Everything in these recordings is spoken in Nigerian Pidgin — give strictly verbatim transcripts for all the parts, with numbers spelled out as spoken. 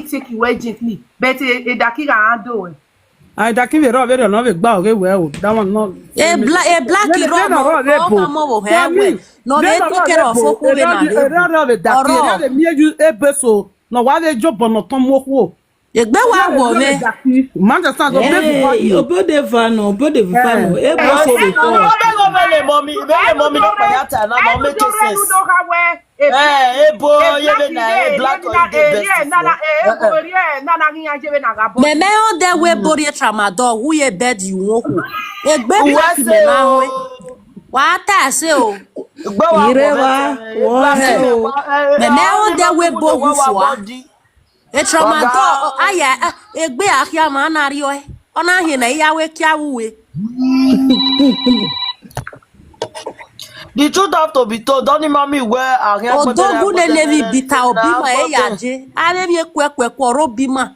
take you urgently, but e e daki ga handle e. I da ki vero vero no ve gba ore we o. That one no. E bla e black They ro no no ro ve o bo. ma mo wo he Mami, we. No they be no to ro ke ve ro fo bo. ko E ve na ro he. e ro ro ve da ki e ro Oro. ve mi e ju e be so. No wa ve jo bo no ton mo ko. Egbe wa wo me. Man understand so be Hey, for you. obode vano, obode vano. Eh. Ebo so Ẹ before. ló bẹ̀rẹ̀ ọmọ lè mọ mi, ìbéèrè mọ mi ló pẹ̀lú àtà náà, mọ make sense. Ẹ ẹ bo yebe na ẹ black or the best. Me me o de we bori tramadol hu ye bed you wo hu. Egbe Uwe black se me na o, we. Wa ta se o. Gbọ́ wa Ire bọ̀ wa, mẹ́tẹ̀. wo he o. Me me o de we bo hu fua. E tramadol Ọ̀gá. Aya egbe ahia ma na ri o. Ona he na ya we kia wu we. The truth have to be told, don't mami where I hear Odogu ne ne vi bita obi ma e ya je. Are mi ekwe kwe kwo ro bi ma.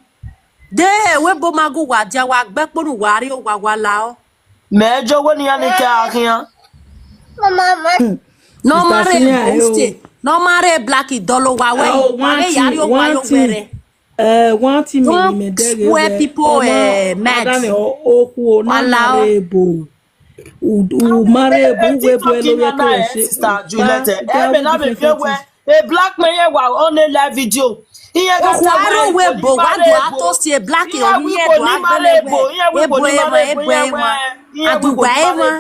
De we bo ma gu wa dia wa gbe kponu wa ri o wa wa la o. Mẹ́jọ wo ni a ní kẹ́ àríyàn? No Sister mare Sonia, eh, post. No mare black idolo wa we. Oh, Wa one re ya ri thing, o wa one yo thing. Were. Eh, one thing me Don't me dere swear we. People, eh, mad. Adame o oku o na Wala o. mare bo. U u mare bo we bo lo we ko se. Sister Juliet, ẹ bẹ̀ náà bẹ̀ fi wẹ́. A black man here wa on a live video. Iye ka Oku aro we bo wa do ato si e black e o ye bo agbele we. E bo e ma e bo e ma. Aduba e ma.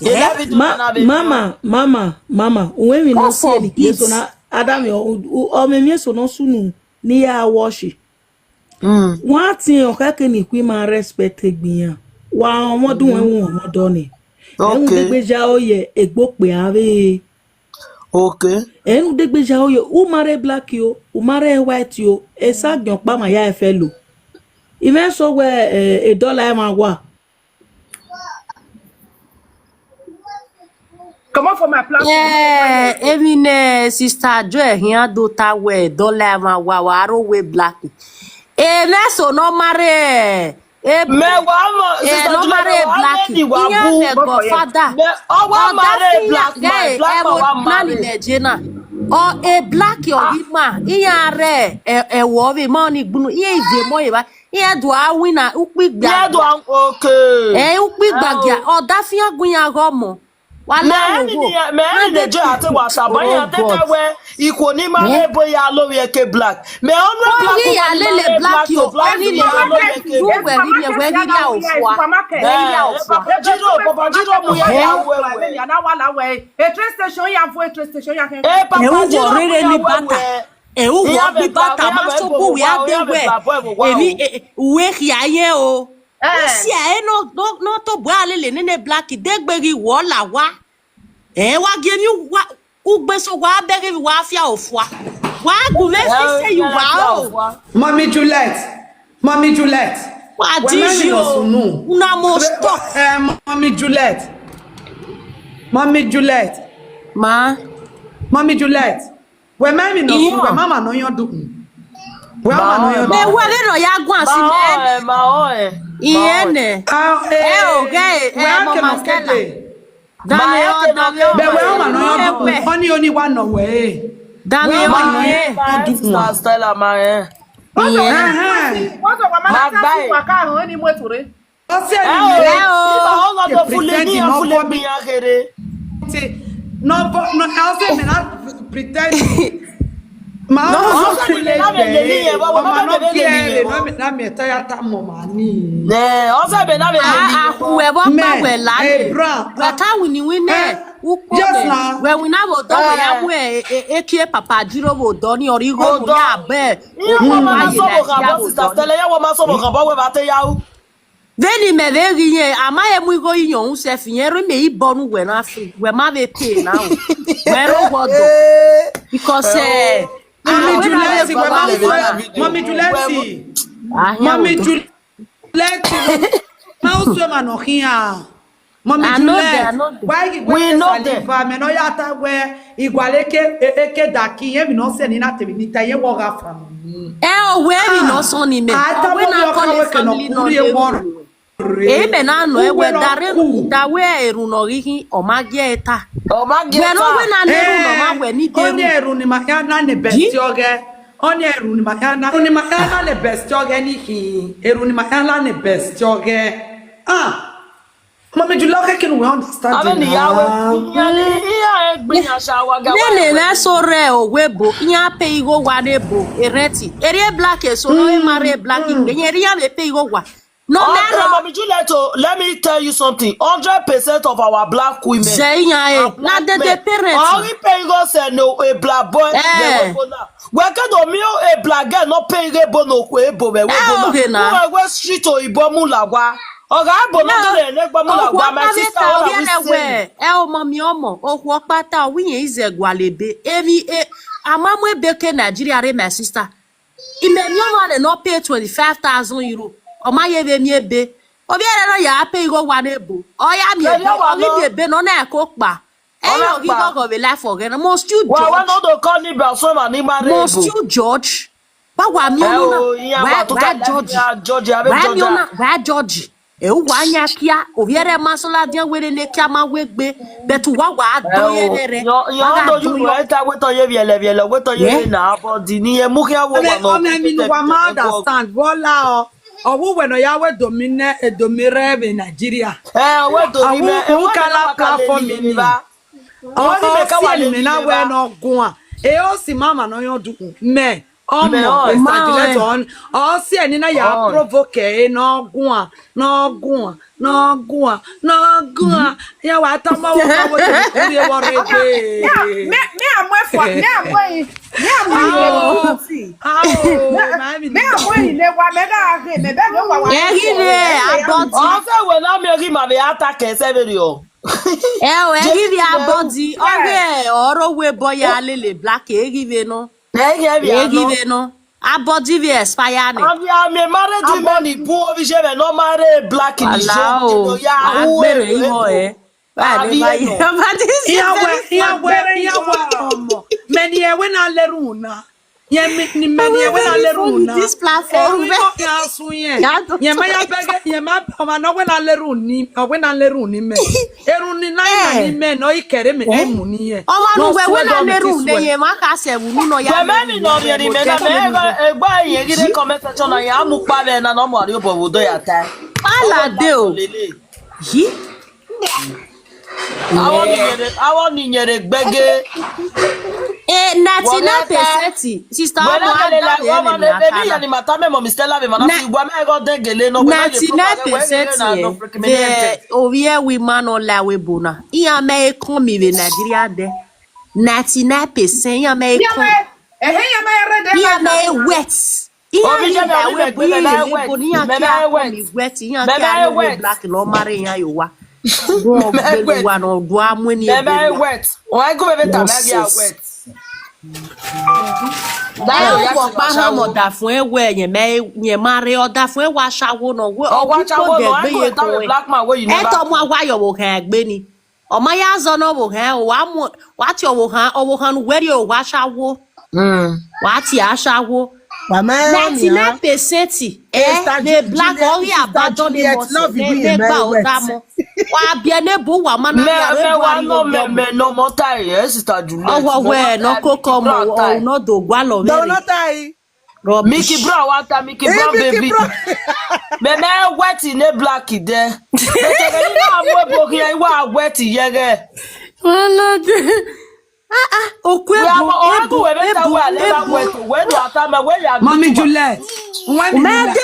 Ma, mama, mama, mama, when we no see any place, so na Adam, o me me so no sunu ni ya washi. One thing o ka ke ni kwi ma respect gbiyan. Wa won dun won won do ni. Ẹnu Okay. Degbeja oye egbo pe ave. Okay. Ẹnu Degbeja oye, u mare black yo, u mare white yo, e sa gyan pa ma ya e fe lo. Even so we eh, a dollar e ma wa. Come on for my platform. Eh, emi ne sister Joy hin ado ta we don le ma wa wa aro we black. E me so no mare. E Me wa mo e no mare black. Iya me godfather. Me o wa mare black man, black man wa mare. Jena. O e black yo bi ma. Iya re e e wo bi ma ni gbunu. Iya ive mo ye ba. Iya do a win na ukpi gba. Yeah, do am okay. E ukpi gba gya. O da fi agun ya go mo. Wala Mẹ́rin ni mẹ́rin ni jẹ́ àti wàsàbọ̀ yẹn àti kẹwẹ́ ikò ní máa ń bóyá lórí ẹ̀kẹ́ black. Mẹ́ ọ́n ló black Orí ìyálé lè black o, ó ní lè wá bẹ́ẹ̀ fi yóò wẹ̀ rí mi, ẹ̀wẹ̀ rí rí àwòfọ́à. Wẹ̀ rí rí àwòfọ́à. Papa Jiro, Papa Jiro mu yẹ ya wẹ̀wẹ̀. A train station ya fún a train station ya kẹ́. Ẹ Papa Èwù Jiro wọ̀ mu rere yẹ ní bàtà. wẹ̀wẹ̀. Èwù wọ̀ bí bàtà má sókò wíá dé wẹ̀. Èmi ìwé ìyá yẹn o. Ó sì ẹ̀ ẹ́ náà tó bọ́ àlẹ́ lè nínú black dégbèrè wọ́ là wá. Ẹ̀ wá gé mi wá. Ugbe so wa beg wa fia ofua. Wa gu me fi say you wa o. Mommy Juliet. Mommy Juliet. Wa did you? Una mo stop. Eh, Mommy Juliet. Mommy Juliet. Ma. Mommy Juliet. We me mi no Iyo. We mama no yon du. We mama no yon Me du. were no ya gwan si Ma me. ọ ẹ, ma ọ ẹ. Iye ne. Ah, Eh, okay, eh, we are Mama cannot Stella. stay. Dami o, dami o. But we mama no yon du. Only only one no way. Dami Well, o, ma, eh. Ma ẹ, Sister Stella, ma ẹ. Uh-huh. Wọ́n sọ wọ́n máa Máa ń gbá tásí ẹ̀. wà káàrùn ó ní mú ètò rẹ̀. Ọsẹ Ẹ ni o, mi ìgbà ó lọ́dọ̀ fún lè ní pretend ẹ̀ no fún lè for me. Gbìyàn kéré. No, but no, I say me not pretend. Ma No, ọsẹ ọsẹ fún mi lè náà lè lè ní ẹ̀, wọ́n Ọmọ máa náà lè kí lè ẹ ní lè ẹ̀. Náà mi náà mi ẹ̀tọ́ yà tá mọ̀ màá ní. Ẹ̀, ọsẹ mi náà lè lè ní Ah, ẹ̀. ah, whoever Me, ma we la eh, le. bra, But how we ni we ne? Who Yes, come? na. When we now go down we Eh. have we e e e kie Papa Jiro wo do ni ori go mu Go ya down. be. Ìyá wọn máa sọ̀rọ̀ kà bọ́ Sister Stella, ìyá wọn máa sọ̀rọ̀ kà bọ́ wẹ̀ bá tẹ yá o. Veni me ve ri ye ama e mu igo iyan un se fi yen ri me i bonu we na fi we ma ve pay na o. We ro wo do. Because eh Mommy ah, when I Juliet, dey we go ma out so Mommy Juliet. Ah, Mommy yeah, Juliet. Ma so ma no here. Mommy I know Juliet. there, I know there. Why you We wait know for there. the me no ya ta we igwaleke eke daki ye mi no se ni na te mi ta ye wo ga family. Eh, oh, where we no son ni me. I thought We we na your call car it we cannot family no put dey you go. more. Eh, me na no e we Uwe no dare cool. Da we eru no ri hin o ma ge eta. Ọmọ We no we na ne ru no ma we ni de Onye ru. Eru ni ma ya na ne best oge. Oni eruni mayana, eruni mayana ne best joge ni ki. Eruni mayana ne best joge. Ah, mami juloke kin we understand. Abe ni yawe. Iya egbe ya shawa ga. Nene na so re o webo. Iya pe igo wa nebo. Ereti. Eri black eso no e mare black igbe. Eri ya me pe igo wa. No, okay, Mami Juliet, oh, let me tell you something. Hundred percent of our black women. Zeya, eh, na the, the parents. Only pay go say no a black boy. Eh. We can do me a black girl not paying a bono kwe bo we bo na. We street o ibo mu la wa. Oga bo na le ne gba mu la wa. My sister, all we say. Eh, oh, mami, omo, oh, what pata we is a gwalebe. Emi, eh, amamu ebeke Nigeria re, my sister. Ime mi ọma na no pay twenty-five thousand euro. Ọma ye be mi ebe. Obi ere no ya pay go one ebo. Oya mi ebe. Ogi mi ebe no na ko pa. Eyo gi go go be life again. Must you judge? Wa wa no do call ni ba so ma ni ma re ebo. Must you judge? Ba wa mi ọma na. Wa judge. Wa mi ọma. Wa judge. E wa nya kia, oviere masola dia were ne kia ma wegbe, but wa wa do ye dere. Yo yo do you right? We to ye viele viele, we to ye na body ni e mu kia wo wa no. Me mi no wa ma understand. Vola o. Owu we no ya we do mi ne e do mi re be Nigeria. Eh, we do mi me. E wa kala platform mi ni. O si mi na we no gun a. E o si mama no yo du me. Ọmọ, Mister Juliet, on. Ọ si ẹni na ya provoke e na ọgùn a, na ọgùn a, na ọgùn a, na ọgùn a. Ya wa tọ mọ wọn káwọ tẹbi kúrú ewọ rẹ gbé. Me me amọ efọ me amọ yi me amọ yi le wa ti. Awo, màá mi Me amọ yi le wa me da he me bẹ me wa wa. Ẹ rí rẹ abọ́dí. Ọ̀sẹ̀ wo náà mi rí màmí ata kẹsẹ́ mi rí o. Ẹ o, ẹ rí rẹ abọ́dí. Ọ̀rẹ́ ọ̀rọ̀ wo bọ́yá lè lè black ẹ rí rẹ náà. Ege bi ano. Ege bi no. Abodi bi expire ni. Abi ami married women ibu obi je me no marry black in the show. Wow. Ya. Agbere iho eh. Abi no. Iyawe, iyawe, iyawe ọmọ. Many ewe na leru na. Ye mi ni many ewe na leru na. This platform. Ewe no ya sun ye. Ye ma ya bege, ye ma ọmọ no we na leru ni, we na leru ni me. Eru ni na ina ni me no ikere me emu ni ye. Ọmọ nu we we na meru ne ye ma ka se wu nu no ya. Be me ni no me ni me na me ego egba ye gide comment section na ya mu pa be na no mo ari obo wo do ya ta. Ala de o. Yi. Awo ni nyere, awo ni nyere gbege. Eh, ninety-nine percent. Sister, ọmọ ada me ni ata. Be mi ya ni mata me mo Mister Love me na fi gwa me go degele no. Ninety-nine percent. Ovie wi ma no la we bona. Iya me e kon mi we Nigeria de. Ninety-nine percent iya me e kon. Iya me e wet. Iya me e wet. Iya me e wet. Iya me e wet. Iya me e wet. Black no mare iya yo wa. Go go wa no do amwe ni. Me me wet. O ai go be ta me ya wet. Báwo wọ pa hàn mọ̀ dà fún ẹ wẹ yẹn mẹ yẹn máa rí ọ̀dà fún ẹ wá aṣáwó náà wọ ọkùn tó gẹ̀gbẹ́ yẹn kò ẹ ẹ tọ́ mú awáyọ̀ wò hàn ẹ gbé ni ọmọ yá zọ náà wò hàn ẹ wà á mú wà á ti ọ̀wò hàn ọ̀wò hàn wẹ́rì ò wá aṣáwó wà á ti aṣáwó ninety nine percent ẹ lè black ọ̀rí àbájọ́ lè mọ̀ sí ẹ lè gbà ọ̀dà mọ́. Wa bia ne bu wa mana bia ne bu wa no me me no mo tai eh sister Juliet. Owo we no ko ko mo o no do gwa lo me. Do no tai. Mickey bro wa ta Mickey bro baby. Me me wet in a black de. Me te ni na mo bo ki ai wa wet yege. Wala de. Ah ah, okwe bo, ebo, ebo, ebo. Mami Juliet. Mami Juliet.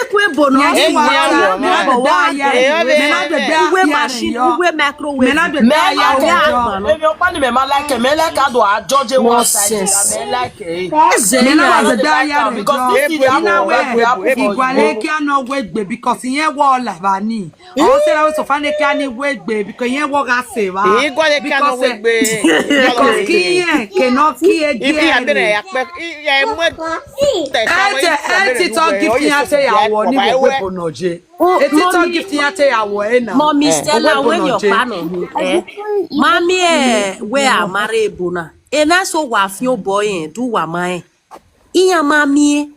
Uwe machine, uwe microwave. Mena wazada ya because this is igwale kia no wegbe because iye wo la bani. Ọ sị na wesọ fane ka ni wegbe because ihe wọ ga se wa. Igwale ka no wegbe. Because ki ye ke no ki ye ge. Ibi adere ya pe. Ya emwe. Ete ete to gift ya te ya wo ni wo we bono je. Ete to gift ya te ya wo e na. Mommy Stella, when your pa no. Mommy eh we are married bona. E na so wa fi o boy eh do wa ma eh. Iya mami.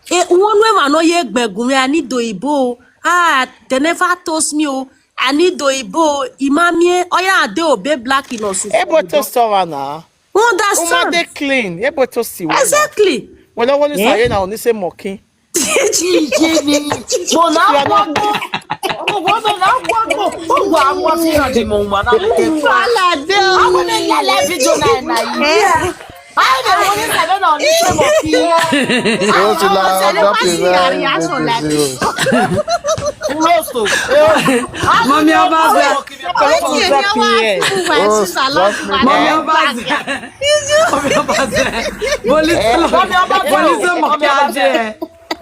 E wonu e ma no ye gbegun me ani do ibo. Ah, they never toast me o. Ani do ibo. Imami e oya ade obe black in osu. Ebo to store na. Understand? Uma dey clean. Ebo to see. Exactly. Wala wani saye na oni se mokin. Mo na gbogbo. Mo na gbogbo. Mo wa mo fi hàn di mo ma na. Wala de o. Àwọn ní yàrá fídíò náà náà yìí. Àwọn ní wọ́n ní sàbẹ̀ náà ní sẹ́mọ̀ kí. Ó ti la dápè báyìí. Lóòsò. Mami Obaze. Ó ti drop me here. Mami Obaze. Mami Obaze. Bolisa. Bolisa mo kí a jẹ.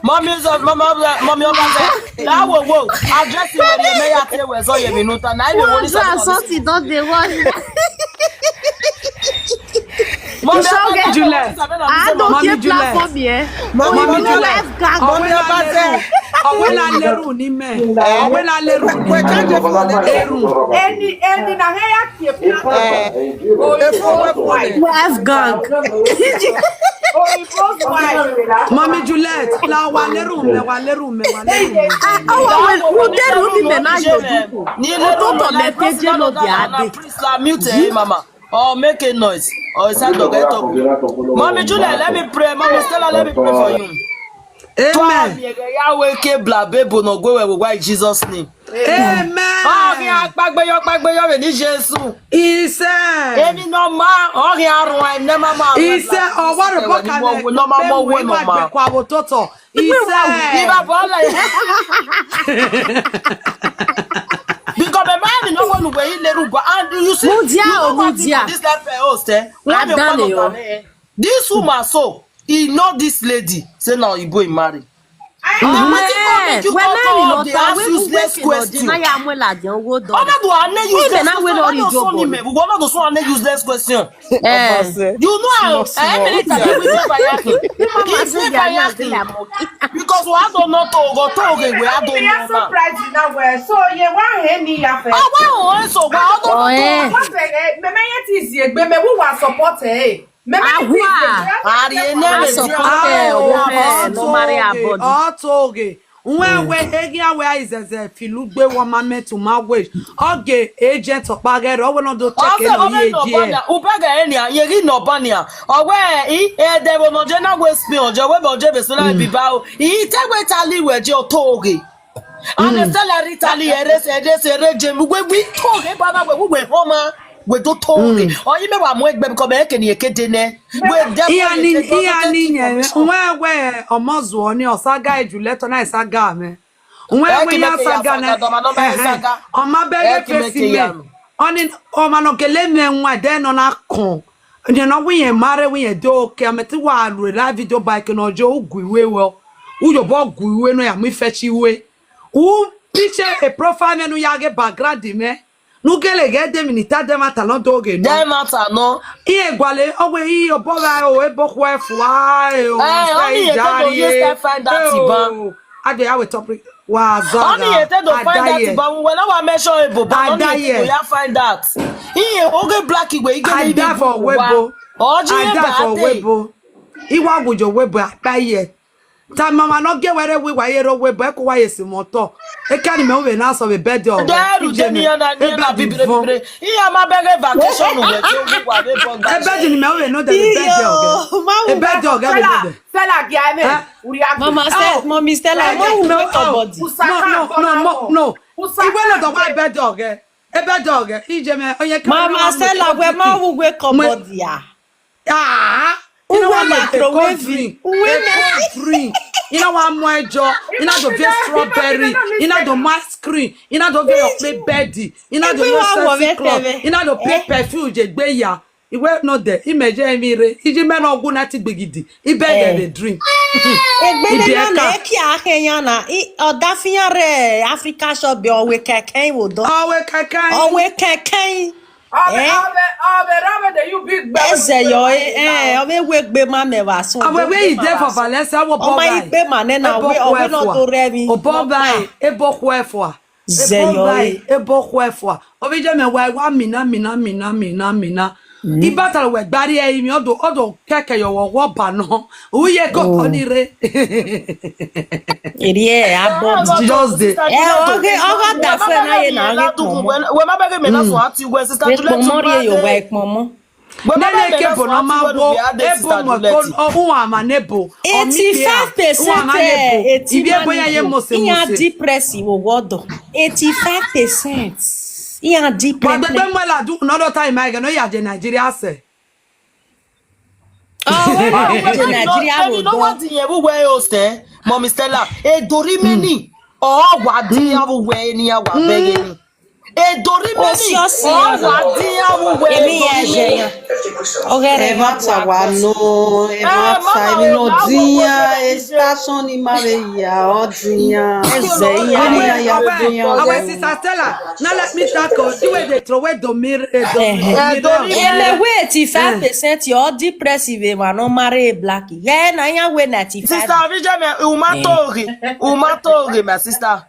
Mami sọ mami ọba mami ọba sẹ láwo wo àdírẹ́sì wẹ̀ ni mẹ́yà tí wẹ̀ sọ yẹ̀mí nù tán náà ilé wọ́n ní Ojú sàbẹ̀ náà. Àsọ́tì don dey watch. Mami Juliet. I no Mami get Juliet. platform here. Mami Mami Juliet. Life gang. Ọwọ́ la lérò ní mẹ́. Ọwọ́ la lérò ní mẹ́. Eru. Eni eni na heya ke pina. Efo wepo ne. Life gang. Oyinbo smile. Mami Juliet. La wa lérò mẹ́, wa lérò mẹ́, wa lérò mẹ́. Awa we udere uni me na yoduko. Ototo me teje no bi ade. Priscilla mute eh mama. Or make a noise. Or is that dog I talk? Mommy Julia, let me pray. Mommy Stella, let me pray for you. Amen. Yahweh ke bla bebo no go where why Jesus name. Amen. Ọrịa akpagbeyo akpagbeyo we ni Jesu. Ise. Emi no ma ọrịa arụ anyị ne mama. Ise ọwara bọka na No ma mo we no ma. Kwa ụtụtụ. Ise. Iba bọla. Because the man no one way in the room and you see. Mudia o, mudia. This life host eh. Ladani o. This woman so he know this lady say na Igbo he marry. Wetin come make you come dey ask useless question? Ọmọdé wa ní useless question. Ọmọdé wa ní useless question. You know how? Ẹ mẹ́rin tàbí wíwí bàyà kì. Kì í ṣe bàyà kì. Because wàá tó nọ tó ọgọ tó ọgẹ ìwé á tó nọ náà. Ọwọ́ òun ẹ̀ sọ wá ọdún tó wọ́n fẹ̀rẹ̀ mẹ́mẹ́yẹ́ tí ì sí ègbé mẹ́wúwà support ẹ̀. Ahua. Àríyé náà lè di Support ẹ̀ ọwọ́ ẹ̀ ló máa rí àbọ̀dù. Ọtụ oge. Nwa enwe egi awe izeze filugbe wama metu ma we. Oge agent okpagere owe no do check Ọsẹ no ọmọ ye ẹni ọba die. ni a, ubega ẹni a, yeri ni ọba ni a. Ọwẹ ẹ, ẹdẹ wo nọjẹ náà wẹ spin ọjọ wẹ bẹ ọjọ bẹ sọlá ibi bá o. Ìyí tẹwé tali wẹ jẹ ọtọ oge. Àmì sẹlẹri tali ẹrẹ sẹ ẹrẹ sẹ ẹrẹ jẹ mi wẹ wí tó oge bá náà wẹ wíwẹ hàn máa wẹ tó tó oge. Ọyí mẹwàá mú ẹgbẹ́ mi kọ bẹ́ẹ̀ kẹ́ni èkéde nẹ. Wẹ dẹ́kun Iya ni èkéde iya ọdún ni tẹ́tí nye wẹ̀. nwa enwe ọmọzụ onye ọsaga ejuleto na isaga ame. Nwa Ẹ enwe kì í ya mẹ́kẹ́ ya saga saga, na dọ̀mà nọ́mbà ẹ̀ ehe. saga. Ọma bege Ẹ kì í mẹ́kẹ́ fesi ya me. nù. Oni ọma no kele me nwa de no na kon. Onye na wi ye mare wi ye do ke ame ti wa lu la video by ke no jo ugwu iwe wo. Uyo bo ugwu iwe no ya mi fetch iwe. U picture a profile me no ya ge background me. Nu gele ge de minita de mata no do ge no. Dem matter no. Iye gwale owe iye obo ra o ebo kwe fu a e o. Eh, only you go use that find that iban. Ade awe topic wa za. Only you take to find that iban. When I measure ebo, but only you take to find that. Iye oge black igwe ige I ni die for webo. Oji I die for ebe ate. Webo. Iwa gujo webo akpaye. Ta mama no ge were wi wa yero webo e ko wa yesi moto. E ka ni me we na so be bed o. Dẹ́rù jẹ́ níyàn náà níyàn náà bíbélé bíbélé. Iye máa bẹ̀rẹ̀ vacation wẹ̀ tí ó wà ní bọ́gbà. E bed ni me we no de bed o. E bed o ge we de. Fela gi ame. Eh? Uri aku. Mama Stella, Oh. Mommy Stella, Eh, mo no, we no, talk oh. body. No, no, no, no. Igwe no do wa bed o ge. E bed o ge. Ije me onye ka. Mama Stella, we mo we talk body ya. Ah. Uwe You know what? A microwave. cold drink. Uwe A cold drink. You know what? More joy. You know the very strawberry. You know the ice cream. You know the very play bed. You know the Everyone your will sexy make clothes. them. You know the pay perfume je gbe ya. Iwe no de. Imeje mi re. Iji me no gu na ti gbigidi. Ibe Eh. de drink. Egbele Ibi na eka. Na eki ahe ya na. I odafiya re Africa shop be owe keke wo do. Awe keke. Owe keke. Ọbẹ Eh? ọbẹ ọbẹ rọbẹ de you big bẹ. Eze yo eh eh owe we gbe ma me wa so. Awe we ide for Valencia wo Ọmọ boba. igbe ma ne na we owe no to re mi. Oboba. Ebo kwefo. Zeyo eh. Ebo kwefo. Obi je me wa wa mina mina mina mina mina. Ibata we gbari e mi odo odo keke yo wo wo ba no. Uye ko oni re. Eri e abo. Just dey. Eh oge oge da fe na ye na oge pomo. Wẹ́ má bẹ̀rẹ̀ mi náà sọ àti wẹ́ sísá We Juliet. pomo re yo we pomo. Nene ke bo no ma wo ebo mo ko o hu ama nebo. Eighty-five percent, eh, eighty ibi ebo ya ye mose mose. Iya depress wo wodo. Eighty-five percent. Iya depress. Wa gbegbe mo la du no do time ai no ya je Nigeria se. Oh, we no je Nigeria wo do. What the year we host, eh? Mommy Stella, e dori meni. Oh, wa di ya wo we ni ya wa be ni. E dori meni. Oh, wa di ya wo we. Emi ya je ya. Ogere. Eva tawa no, eva ta mi no dinya, e station ni mare ya, o dinya. Eze ya. Emi ya ya dinya. Our sister Stella, now let me talk. Oh, the way they throw away the mirror, eh, the mirror. Ele wait, if five percent your depressive, eh, man, no marry black. Yeah, na ya we ninety-five. Sister Vijay, me, umatori, umatori, my sister.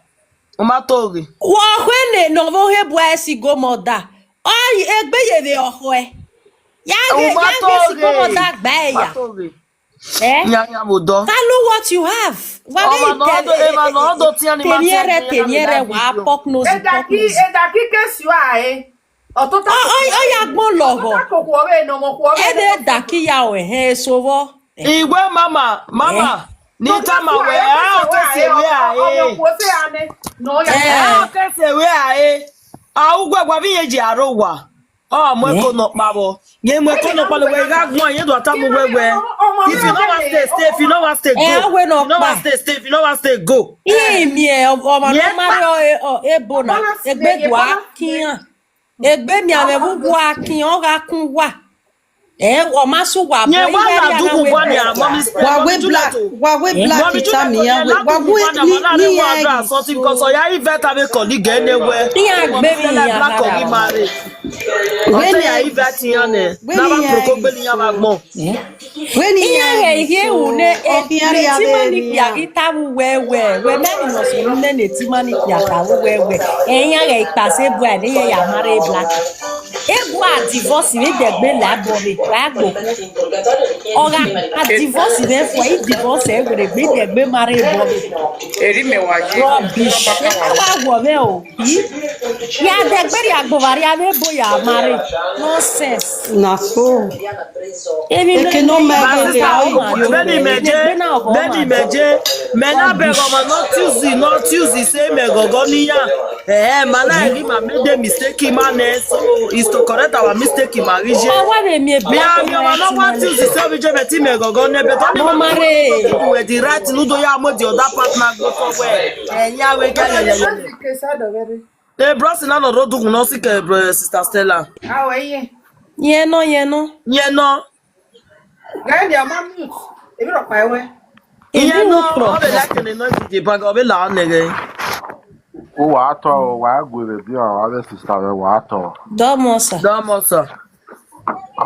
Umatori. Wo hwe ne no vo he bua si go moda. Oi, egbe ye ve ohwe. Ya ge, ya ge si go moda gba ya. Umatori. Eh? Nya nya mo do. Follow what you have. Wa Oh, ma no do, eh, ma no do ti ani ma ti Teniere, ani teniere, wa pok nose, pok nose. Edaki, edaki ke sua, eh. Ọtụtụ Oh, oh, oh, ya gbon logo. Ọtụtụ akụkụ ọrụ eno mọ kwụ ọrụ Ede eno. Daki ya o, he so vo. Igwe mama, mama. Nita ma we, ah, o te se we a, eh. Ọmọ kwụ ose ya ne. No ya. Eh, o te se we a, eh. Ah, ugwe gwa bi ye ji aro wa. Oh, mwe ko no pa bo. Ye mwe ko no pa lo we ga gwa ye do ata mu we we. If you no want stay, stay. If you no want stay, go. Eh, we no If you no want pa. Stay, stay. If you no want stay, go. Imi e, o, o, ma no Ye marry pa. O, e, o, e bona. Egbe dua kiyan. Egbe mi ame bu bua kiyan, o ga kun wa. Eh, o ma su wa. Nye bo, wa i na ya du na kun we wa ni bo. A, mommy stay. Wa we black, wa we black. Mommy, ita mi ya we, wa we ni, ni ya something because o ya invite ame colleague anywhere. Ni ya gbe mi ya black hara. Marry. When ya invite ya ne. Na ba proko gbe ni ya ma gbon. When ya he he u ne e ti mani ya ita wu we we. We me ni no su ne ne ti mani ya ta wu we we. E ya he ipa se bu a ne ya marry black. Ebu a divorce ni degbe la bo re wa gbo. Oga a divorce ni fo i divorce e were gbe degbe marry bo re. Eri me wa je. Rubbish. E wa wo me o. Yi? Ya degbe ri agbo vari a me bo ya marry. Nonsense. Na so. Eke no me go dey how you do. Beni meje, beni meje. Me na beg omo no Tuesday, no Tuesday say me go go ni ya. Eh, man, I really ma make the mistake, man. Eh, so it's to correct our mistake in marriage. Awa be mi e black. Yeah, me omo no want Tuesday say we je beti me go go ne beto. No marry. We the right no do ya mo the other partner go somewhere. Eh, ya we ga ya ya ya. The bros na no road no sick, eh, bro, sister Stella. Awa ye. Ye no, ye no. Ye no. Gai dia ma mute. Ebi ro pa ewe. Iye no, o be like ni no di bag, o be la nege. O wa to, o wa gwe be bi o, wa be sister we wa to. Domo sa. Domo sa.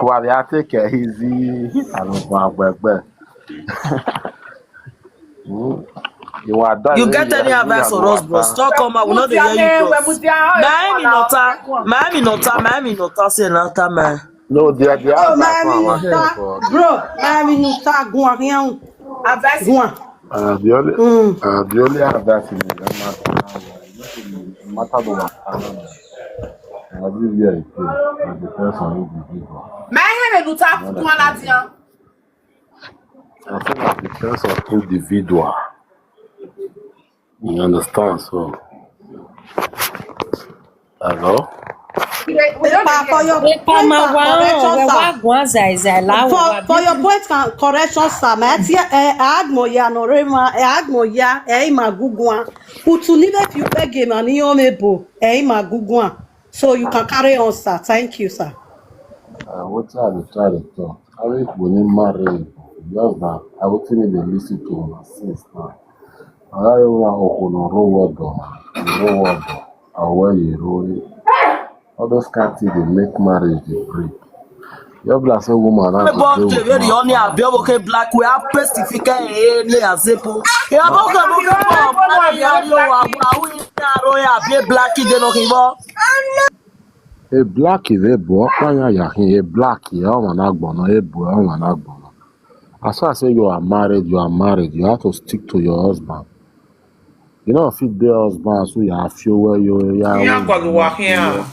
Wa be a take it easy. I don't want gbegbe. Hmm. You are done. You get any advice for us, bro? Stop come out. We no dey hear you, bro. Miami no ta, Miami no ta, Miami no ta. Say na ta, man. No, they are, they are. Bro, Miami no ta, go on, go on. Advice. Go on. Uh, the only, uh, the only advice is that matter, matter don't matter. I give you a thing. It depends on individual. Miami no ta, go on, Latian. I feel like it depends on individual. You understand? So, hello? Epa, for your point and correction, sir. For, for your point and correction, sir. Ma ti, eh, admo ya no re ma, eh, admo ya, eh, ma gugwa. Utu ni be fi pe ge ma ni o me bo, eh, ma gugwa. So you can carry on, sir. Thank you, sir. Uh, what I dey try to talk? How if we need marry? Just that I will tell you the listen to my sister. I don't want to know road, road, away road. All those kind things dey make marriage dey break. Your black say woman na go dey with man. Very only abi obo ke black we have specific eh ni azepo. Ya bo ke bo ke bo ya yo wa wa we na ro ya be black dey no kibo. A black is a boy, a black is a woman, a boy. As far as say you are married, you are married. You have to stick to your husband. You know, if the husband, so you have few where you, you are. Ihe akwa gị wa ihe a.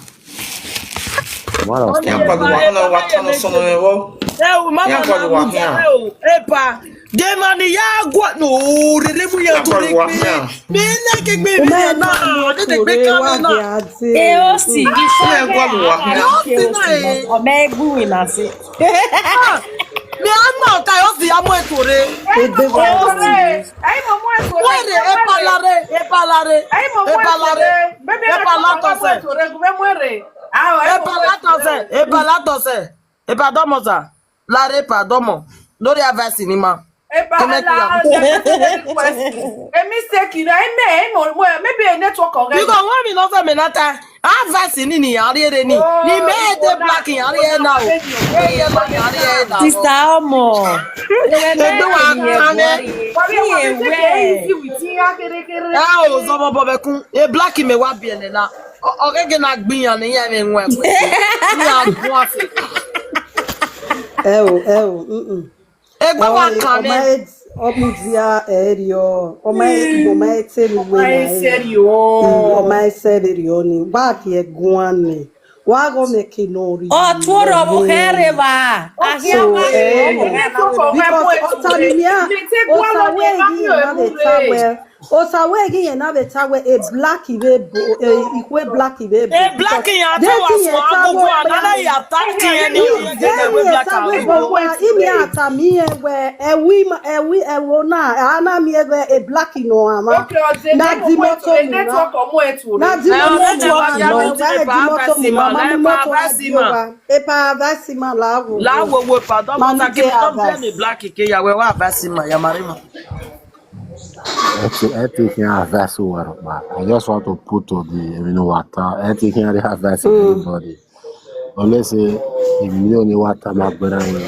Wala. Yan kwa do wa na wa tan so no wo. Ewu, mama Yan kwa na do wa mudia hia. Ewu, epa. Demani ya gwa no rere mu ya Yan kwa tori do wa pe. hia. Mi na ke gbe mi na. De de gbe ka mi na. E o si, Yan kwa do wa hia. Yo si na e. Ọmọ egbu ina si. Mi a na ka yo si amo etore. Ebe wa. Were epalare, epalare. Epalare. Epalare to se. Epalare to se. Epalare to se. Epa domo sa. Lare pa domo. Lori avasi ni ma. Eba Kene ki la ya. A mistake, you know, I may, I know, well, maybe a network or Because when mi no se me na ta. Avasi ni ni ari ere ni. Ni me de black in ari e na o. E ye lo ni ari e na. Sister Omo. Egbe wa kan e. Easy with you, kere, kere. Ah, o zo bobo be kun. E black me wa bi ele na. O ke ke na gbin yan ni yan me nwe. Ni a gun ase. Ẹ o, ẹ o, mm-mm. Egbe wa kan Ọmọ e. ẹ ọmọ di a ẹ rí ọ. Ọmọ ẹ ọmọ ẹ tẹ mi wé Why na is ẹ. it you? Ọmọ ẹ sẹ rí ọ ni. Wá kí ẹ gún wa ni. Wá gọ mi kí n rí. Ọ tụọrọ bụ here wa. Ahịa So, wa. eh, because ọsàmìmíà ọsàwé yìí yẹn náà lè ta wẹ ọsàwé yìí yẹn náà lè ta wẹ a black ìwé bò ìwé black ìwé bò. A black yẹn àtàwọn àṣọ agbogbo àná yà tá kí ẹ ní Ìjẹ́ mi ẹ̀ sáwé bò wá ìmí àtàmì ẹ̀ wẹ̀ ẹ̀wí ẹ̀wí ẹ̀wò náà àná mi ẹ̀ wẹ̀ a black nù àmà. Na di mọ́tò mi náà. Na di mọ́tò mi náà. Wá ẹ̀ di mọ́tò mi náà. Má mú mọ́tò wá sí wa. Epa avasima lawo. Lawo wo pardon Mami mata de ke don avas. Be me black ke ya we wa avasima ya marima. Eti eti can advise you well, but I just want to put to the you know what uh, eti can really advise anybody. Unless say if you only what time I better you.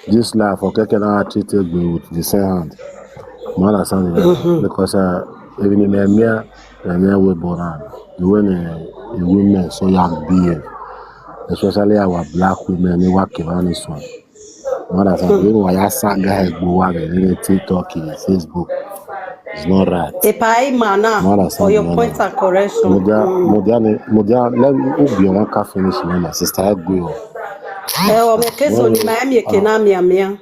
This life for keke na treat it with the same hand. Man, I sound because uh, even in the mere the mere way born the way the women so young behave, especially our black women they work around this one. Mara sa bin wa ya sa ga egbo wa ga ni TikTok ni Facebook. It's not right. Epa imana Mara sa for your mara. point and correction. Modia Mm. modia ni modia let me who be one can finish man sister egbo. Eh, o me keso ni Miami eke na Miami.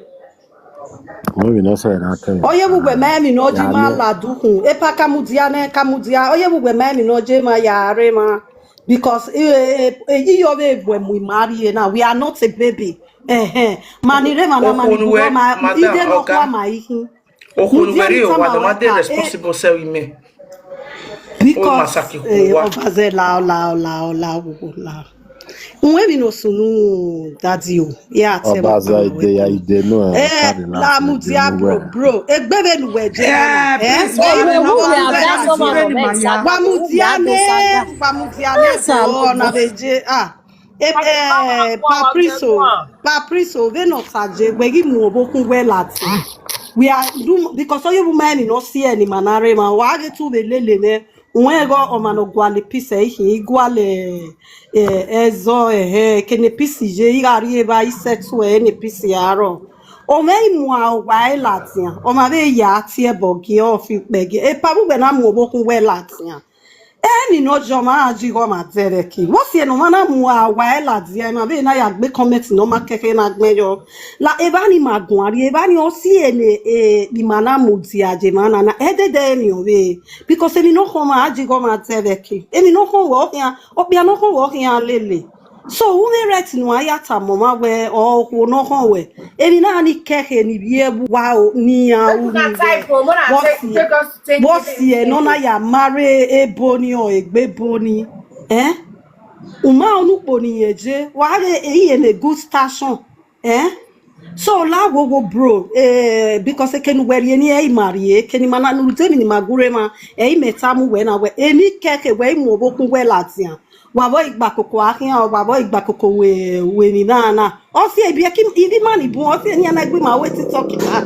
Mo bi no say na kan. Oye bugbe Miami no di Ya, ma me- la dukun. Epa kamudia ne kamudia. Oye bugbe Miami no je ma ya re ma. Because eh eh eh iyo be gbe mu mari e na we are not a baby. Eh eh. Mani re ma na mani Okunu bu we, ma madam, ide no oga. Kwa ma ihin. Okunu Mudia very ni o wa tama the wa one dey ka, eh, responsible say we me. Because Masaki eh, Kuwa. Obaze la la la la la. Nwe mi no sunu daddy o. Yeah, tell me. Obaza ide ya ide no. Eh, la mudia bro, bro. Egbere nu we je. Eh, Eh, please, oh, we you no know want what that I'm is saying. very maya. Wa mudia ne, wa mudia ne. Oh, na beje. Ah. Eh, eh, Papriso, Papriso, ve no saje, we gi mu obokun we lati. We are do because all you man no see any manare man. Wa ge tu be lele ne. Nwe go o ma no gwale pise ihi gwale eh ezo eh eh kene pisi je igari e ba ise tu eh ne pisi aro. O me imu a o wa e latian. O ma be ya ti e bogi o fi pege. E pa bu be na mu obokun we latian. Eni no jo ma aji go ma zere ki. Wo si eno mana mu a wa e la di e ma be na ya gbe comment no ma keke na gbe yo. La e ba ni ma gun ari e ba ni o si ene e di mana mu di aje mana na e de de eni o be. Because eni no ko ma aji go ma zere ki. Eni no ko wo ya o bia no ko wo ya lele. So who may right no ayata mama we or who no ho we. Eni na ni keke ni bie wa o ni ya u ni we. What ye? What ye? No na ya marry e boni or egbe boni. Eh? Uma onu poni yeje. Wa re e ye ne good station. Eh? So la wo wo bro eh because e kenu weri eni e mari e keni mana nu te mi ni magure ma e meta mu we na we eni keke we mo bokun we latian wa bo igba koko ahian wa bo igba koko we we ni na na o si e bi e ki ibi mani bu o si eni ana gbe ma we TikTok na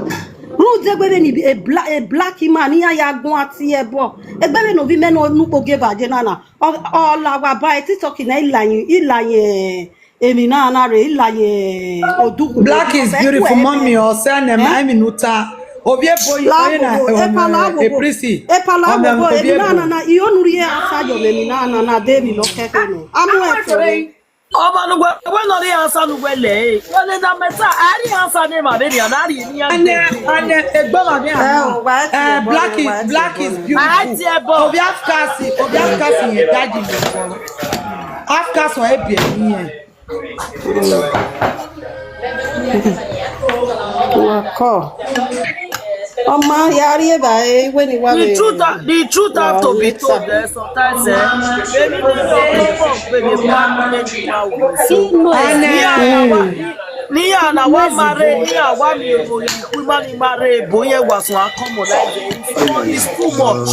ru de gbe ni e black e black man ya ya gun ati e bo e gbe no bi me no nu po ge ba je na na o o la wa ba e TikTok na ilayin ilayin Emi na na re ila ye oduku. Black is beautiful, mommy. Or send them. I'm in Uta. Obie boy, Lawo, epa lawo. A prissy. Epa lawo, emi na na na iyo nuri e asa yo emi na na na de mi no keke no. Amu e tore. Ọba nugwe, we no dey answer nugwe le. Wale na meta, I dey answer name Abeni, and I dey near. And uh, and uh, Egbon Abeni. Oh, what? Eh, black is black is beautiful. Obi Afkasi, Obi Afkasi ye daddy. Afkasi wa ebi ye. Wakọ. Ọmọ yari eba e we ni wa. The truth, the truth have to be told. Eh, sometimes, eh, baby, no, no, no, baby, baby, baby, baby, baby, Niya na wa mare, niya wa mi ro yi kuma ni mare bo ye wa so akomo like it's too much.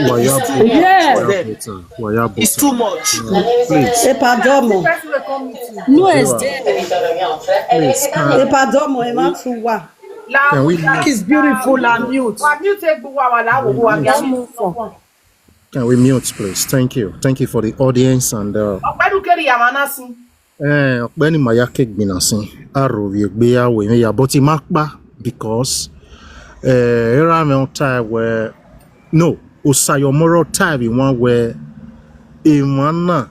Waya Yeah. Waya It's too much. Please, E pardon mo. No is there. Please, E pardon mo, e ma tún wà. Can we mute? Is beautiful and mute. Can we mute, please? Thank you. Thank you for the audience and uh, eh, ọ̀gbẹ́ni Mayake Gbinasin, Arovi Egbeyawe, me ya, but Imakpa, because eh, era me on time where, no, Osayomoro time in one where Imana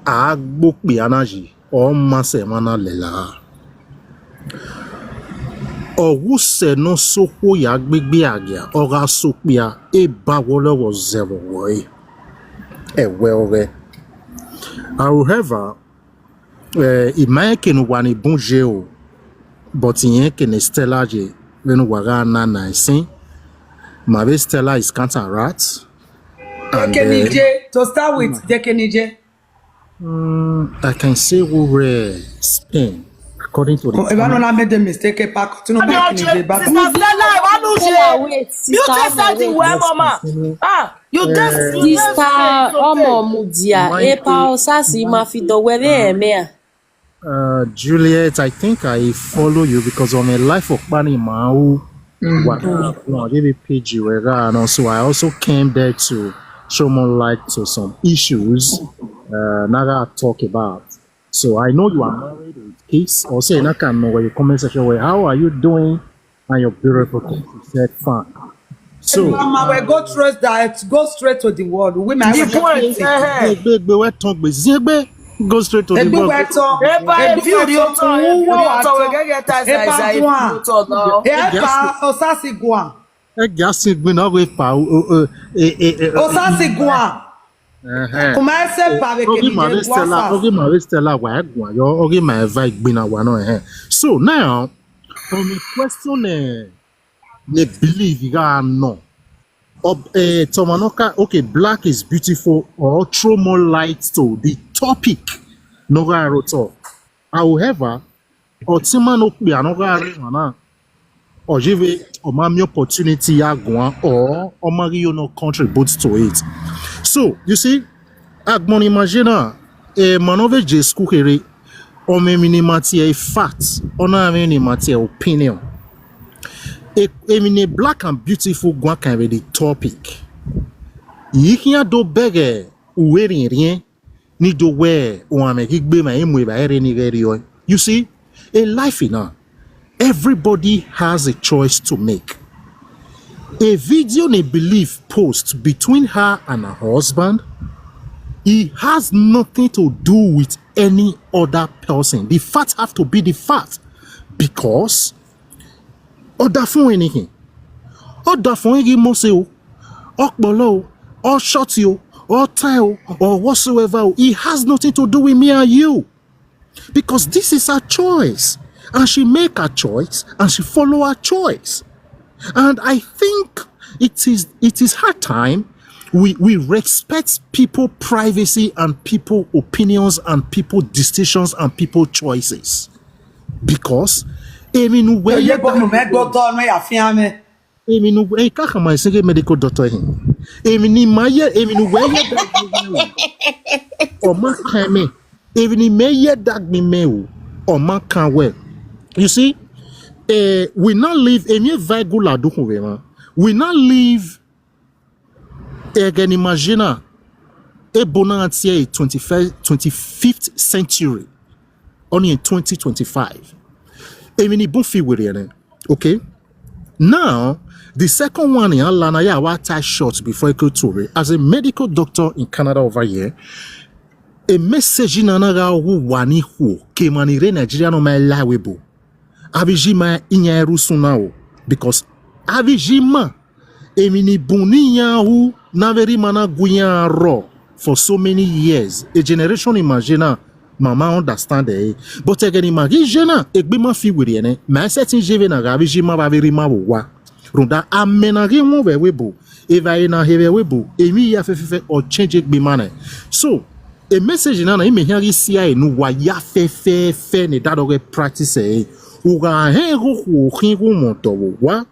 Agbokpi Anaji, or Mase Mana Lela. Ọwụse n'osokwo ya gbegbe agịa ọ ga-asokpịa ịba wọlọwọ zero wọị ewe oghe. However, eh, ị ma eke n'ụwa na-ebunje o, but ihe eke na Stella je, when ụwa ga na na isi, ma be Stella is counter rat. And, eh, Dekenije, to start with, Dekenije. Mm, I can say we were Spain, according to the If I don't make the mistake, Epa, continue make the back. Sister Stella, why don't you? You just said the word, mama. Ah, you just, you just Sister Omo Mudia, Epa Osasi ma fi do were me. Uh, Juliet, I think I follow you because on a life of Pani Mau, what P G were, and also I also came there to show more light to some issues uh, Naga talk about. So I know you are married with kids. Or say, I can know where your comment section where. How are you doing? And your beautiful kids. She said, fine. So, Mama, we go straight that, go straight to the word. Women, The point, eh, eh. Egbe, egbe, we talk, but Zegbe, go straight to the Egbe word. we talk. Epa, if you don't talk, if you don't talk, we get that Epa size. If you Juan. don't talk now. Epa Osasi Guan. Ẹ jẹ́ á sì gbin náà wé pa o, o, e, e, e, Osasi Guan. Ẹhẹ́n. Kuma ese pa be Oge ma Dekenije Stella, Guasa. Oge ma Stella wa ẹ gùn ayọ, Oge ma ẹ va ìgbìnà wa náà ẹhẹ́n. So now, on the question, eh, they believe you are no. Ob, eh, Tomanoka, okay, black is beautiful or throw more light to the topic. No, I wrote all. However, Otima no be another arena now. Or give it or mammy opportunity ya guan or or marry you no contribute to it. So you see, Agbon imagine a man of a J school here, or me mini matia a fact, or na me ni matia opinion. A, a mini black and beautiful guan can be the topic. You can do beggar, wearing rien, ni do where or I'm a gig be my aim with by any radio. You see, a life in her, everybody has a choice to make. A video they believe post between her and her husband, it has nothing to do with any other person. The fact have to be the fact because other for anything, other for any mose, or kpolo, or short you, or tile, or whatsoever. It has nothing to do with me and you. Because this is her choice. And she make her choice and she follow her choice. And I think it is it is her time we we respect people privacy and people opinions and people decisions and people choices. Because I mean where Ye bo me go to no ya fiame. Emi nu e ka kama sege medical doctor hin. Emi ni ma ye, emi nu we ye da gbi me o. O ma kan me. Emi ni me ye da gbi me o. O ma kan we. You see, eh, we not live emi e vai gu la du kun we ma. We not live again imagine e bona tie twenty-first, twenty-fifth century. Only in twenty twenty-five. Emi ni bon fi we re. Okay. Now, the second one in Alana ya wa tie short before I go to it. As a medical doctor in Canada over here, E message na na ga wu wani hu ke mani re Nigeria no mai lai webo. Abiji ma inya eru suna o, because abiji ma emi ni buni ya hu na very mana guya ro for so many years. A generation imagine na mama understand eh. But again imagine na egbe ma fi wiri ene. Ma setting jeve na ga abiji ma ba very ma wa. Runda amena ge won we webo. Eva e na heve webo. Emi ya fefefe o change egbe mana. So a message na na ime hia gi sia enu wa ya fefefe ne dado ge practice eh. Uga he go ho hin go mo to wo wa.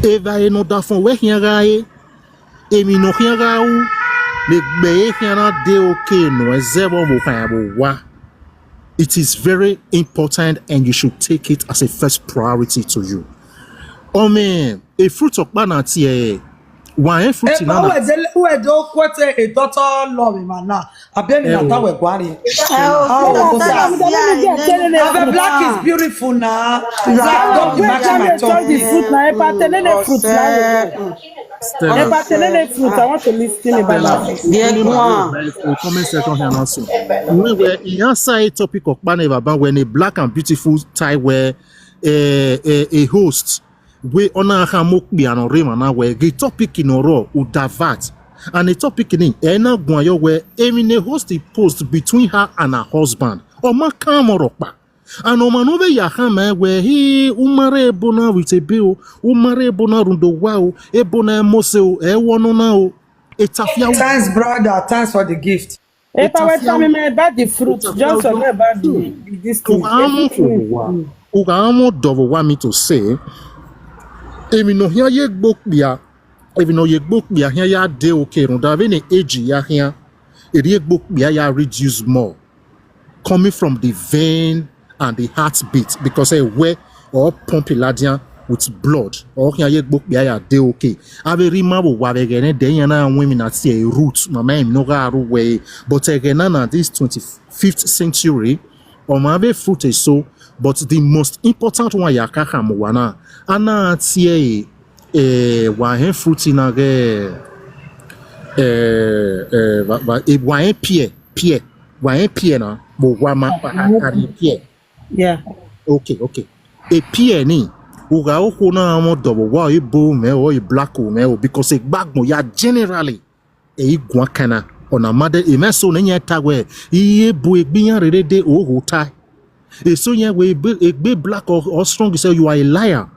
Eva e no da fon we hia ga e. Emi no hia ga u. Ne gbe e hia na de okay no e ze bo bo kan bo wa. It is very important and you should take it as a first priority to you. Ome, a fruit of banati eh. Wa e fruit Epa na na. Uwe de uwe de okwete a daughter love him na. Abemi na Eh, tawe gwari. How was that? Ave black is beautiful na. Don't be matching my talk. The fruit na epa tenene fruit na. Stella. Epa tenene fruit. I want to listen about that. Stella, very, very cool. Comment section here now so. When we he answer a topic of Bane Baba when a black and beautiful tie where a, a, a host we ona ha mo kpi ano re mana we the topic in oro u divert. And the topic ni e na gwan yo we emi ne host the post between her and her husband. O ma kan mo ro pa. And o ma no be ya ha ma we he u mare ebo na with a bill, u mare ebo na rundo wa o, ebo na mose o, e wo no na o. E tafia. Thanks, brother. Thanks for the gift. Epa we tell me about the fruit. Just about the, this thing. Uga amo dovo wa me to say. Emi no hia ye gbokpia. Emi no ye gbokpia hia ya de okay run da ve ne age ya hia. Eri ye gbokpia ya reduce more. Coming from the vein and the heartbeat because eh we or pump ladian with blood or hia ye gbokpia ya de okay. Ave rima wo wa ve gene de yan na women na tie root mama em no ga ru we. But again na na this twenty-fifth century o ma ve fruit e so. But the most important one ya ka ha mo wa na ana tie eh wa hen fruit na ge eh eh wa wa e wa hen pie pie wa hen pie na mo wa ma pa ha ka ni pie. Yeah. Okay, okay. A pie ni uga o ko na mo dobo wa e bo me o e black o me o because e gbagbo ya generally e igwa kana ona made e me so ne nya tagwe iye bu egbiyan rere de o ho tai. Eso yen we egbe black or, or strong say you are a liar.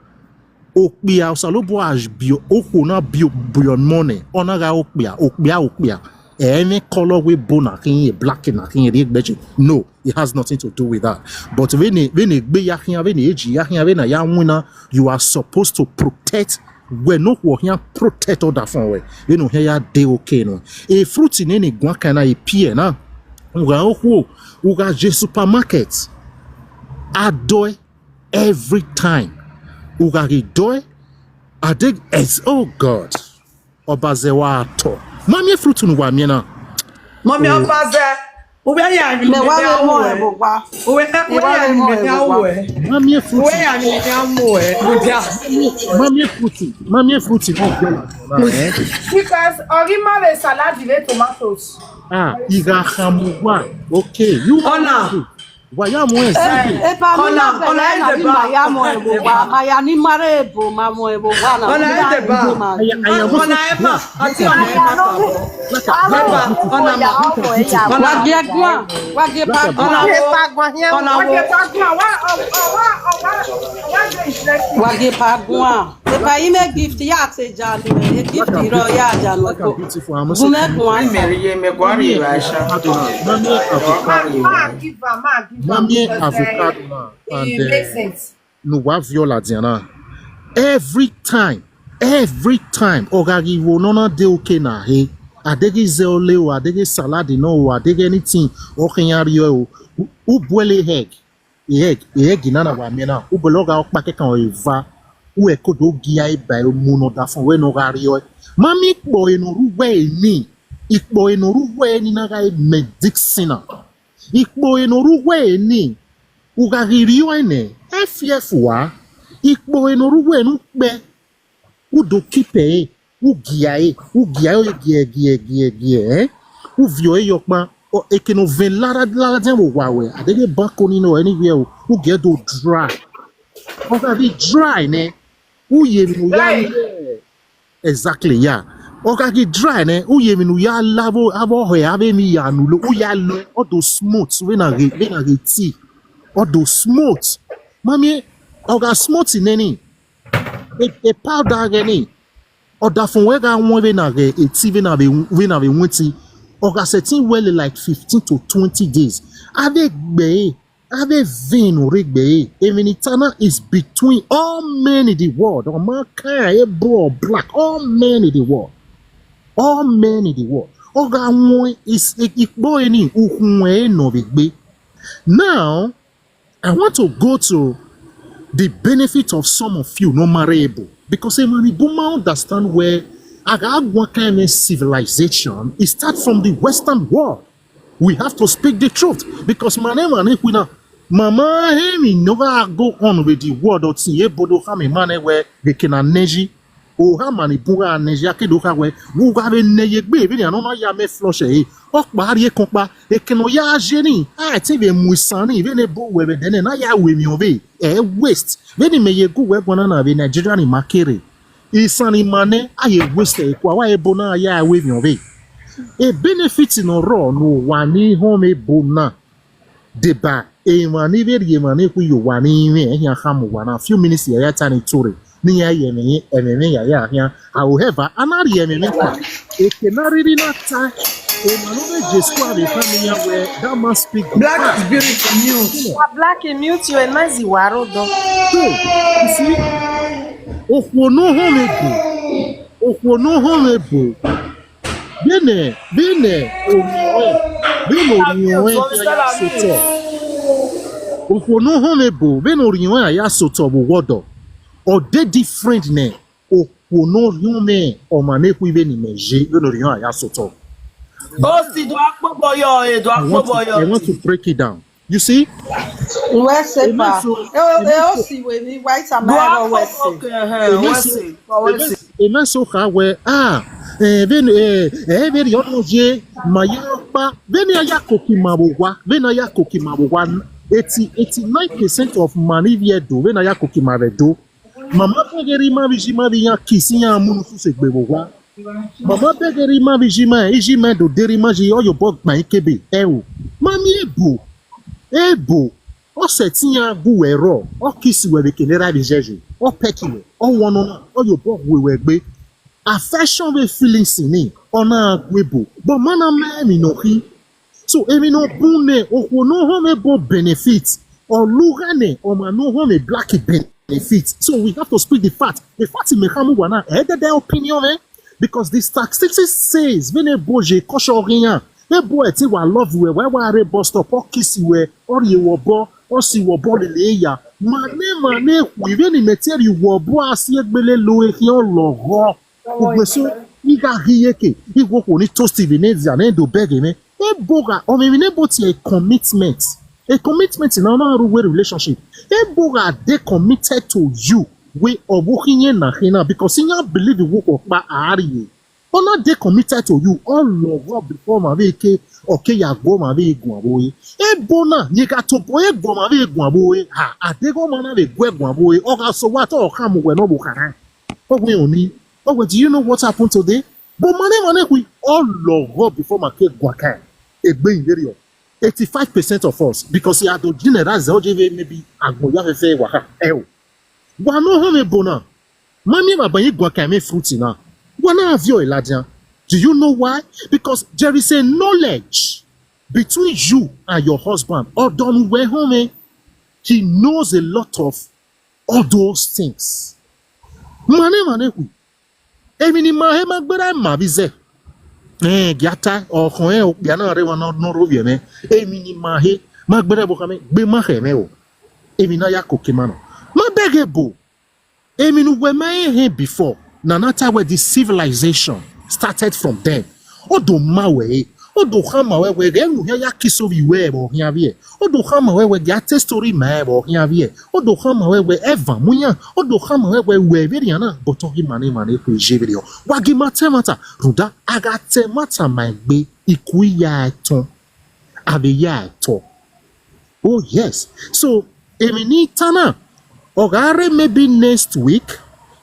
Okpia osalobo as bio oko na bio bio money. Ona ga okpia okpia okpia. Any color we bona kin e black na kin e gbeje. No, it has nothing to do with that. But when e when e gbe ya kin when e eji ya kin when na ya wina, you are supposed to protect we no wo hia protect other fun we. We no hia ya de okay no. A fruit in any gwan kana a pear na. Uga okwo uga je supermarket. Adoe every time. Uga gi doe. Adeg es oh God. Obaze wa to. Mami fruit nu wa mi na. Mami obaze. Uwe ya ni me wa mo e bo wa. Uwe ya ni me ya wo e. Mami fruit. Uwe ya ni me ya mo e. Uja. Mami fruit. Mami fruit. Oh God. Because ori ma le salad le tomatoes. Ah, iga hamuwa. Okay, you Ona. Wa ya mo e. Epa mi na bela na bi ma ya mo e bo wa. Ma ya ni mare bo ma mo e bo wa na. Ona e de ba. Ona e ma. Ati ona e ma. Baba, ona ma. Wa ge gwa. Wa ge pa gwa. Ona wo. Ona wo. Wa ge pa gwa. Wa ge pa gwa. Epa ime gift ya se janu. E gift ro ya janu ko. Gume gwa. Mary ye me gwa ri Aisha. Mami avocado. Mami avocado na. And uh, no wa viola diana. Every time, every time ogagi wo no na de okay na he. Adegi ze ole o adegi salad no o adegi anything. Okin ya ri o. U bwele egg. Egg egg na na wa mi na u bwele oga okpa ke kan o eva. U e kodo gi ai ba o mu no da fun we no ga ri o. Mami po eno ru we ni. Ipo eno ru we ni na ga medicina. Ipo eno ru we ni. Uga giri o ene. Efi efu wa. Ipo eno ru we nu pe. U do kipe e. U gia e. U gia e o gia gia gia gia eh. Uvio e yokpa. O ekeno ven lara lara den wo wa we. Adege banko ni no anywhere o. U get do dry. Oga be dry ne. U ye mi no ya. Exactly, yeah. Oga gi dry ne. U ye mi no ya lavo avo he ave mi ya nulo. U ya lo. All those smooth. We na re we na re tea. All those smooth. Mami, oga smooth in any. A, a powder any. Oda fun we ga won we na re eti we na we we na we winti. Oga setting well like fifteen to twenty days. Ave gbe, ave vin regbe. Eminitana is between all men in the world. Or man kind, able or black, all men in the world. All men in the world. Oga won is ikpo any uhun e no be gbe. Now, I want to go to the benefit of some of you no marriable, because a man buma understand where agagwa kind of civilization. It start from the Western world. We have to speak the truth because mane mane kuna mama hemi no ga go on with the word or tiye bodo hami mane where they can neji. O ha mani bunga neji ake do ha we. Wu ga be ne ye gbe be ni ano na ya me flush e. O pa ri e kon pa e keno ya je ni. A ti be mu isan ni be ne bo we be dene na ya we mi o be. E waste. Be ni me ye gu we gwana na be Nigeria ni makere. Isan ni mane a ye waste e kwa wa e bo na ya we mi o be. E benefit no ro no wa ni ho me bo na. Deba e ma ni be ye ma ni ku yo wa ni me e ya ha mo wa na few minutes ya ya ta ni tore. Ni ya ye me e me me ya ya ya. However, anari ye me me kwa. E ke na riri na ta. E ma no be je squad e family ya we that man speak. Black is beautiful news. Ah, Black, mute you and Mazi Waro do. So, you see, okwo no ho me bo. Okwo no ho me bo. Bene, bene, omiwe. Bene omiwe ya soto. Okwo no ho me bo. Bene omiwe ya soto bo wodo. O de different ne. Okwo no ho me. O ma ne ku ibe ni me je. Bene omiwe ya soto. O si do akpo boyo e do I akpo want to, boyo. I want to break it down. You see? Wese pa. Emeso- E o e o si we ni white and Do my akpo wese. boyo e wese. Wese. Eme so ka we ah eh ben eh eh ben yo no je ma ya pa ben ya ya koki ma bo wa ben ya koki ma bo wa eighty eighty nine percent of money we do ben ya koki ma we do mama begeri ma bi ji ma bi ya kisi ya munu su se gbe bo wa mama begeri ma bi ji ma iji ma do deri ma ji oyo bo gba ikebe e o mami ebo ebo o se ti ya gu we ro o kisi we be kenera bi jeje o peki we o wono na oyo bo we we gbe affection we feelings ni ona agwebo but mana me mi no hi so emi no bune okwo no ho me bo benefit oluga ne o ma no ho me black benefit so we have to speak the fact the fact me hamu wana e de de opinion eh because the statistics says when a boy je kosho riyan a boy ti wa love we we wa re bus stop o kiss we o ri wo bo o si wo bo le le ya mane mane we ni me tell you wo bo asi egbele lo e ki o lo go ugbe so iga hiyeke igwo ko ni toast Venezia ne do beg me e boga o me ne bo ti a commitment a commitment na na ru we relationship e boga dey committed to you we owo hinye na hina because he not believe wo ko pa ari e o na dey committed to you all love before ma be ke okay ya go ma be gun abo e e bo na ye ka to bo e go ma be gun abo e ha adego ma na be gwe gun abo e o ga so wa to o ka mu we no bo kara o we oni o we do you know what happened today but mane mane we all love before ma ke gwa kai egbe inverio eighty-five percent of us because ya do generalize o je maybe agbo ya fe fe wa ha e o wa no ho me bona mami ma ban yi gwa kai me fruit na wa na avio eladian do you know why because there is a knowledge between you and your husband odonu we ho me he knows a lot of all those things mane mane we emi ni ma he ma gbera ma bi ze eh giata o kon e o bia na re wa no no ro bi me emi ni ma he ma gbera bo ka me gbe ma he me o emi na ya koke ma no ma bege bo emi nu we ma he before na na ta we the civilization started from then o do ma we Odo khama wewe ge nu ya kiso bi we bo hia bi e. Odo khama wewe ge ate story ma e bo hia bi e. Odo khama wewe eva muya. Odo khama wewe we bi ya na boto hi mane mane ku je bi o. Wa gi mate mata ruda aga te mata ma gbe iku ya ton. Abi ya to. Oh yes. So emi ni tana. Ogare maybe next week.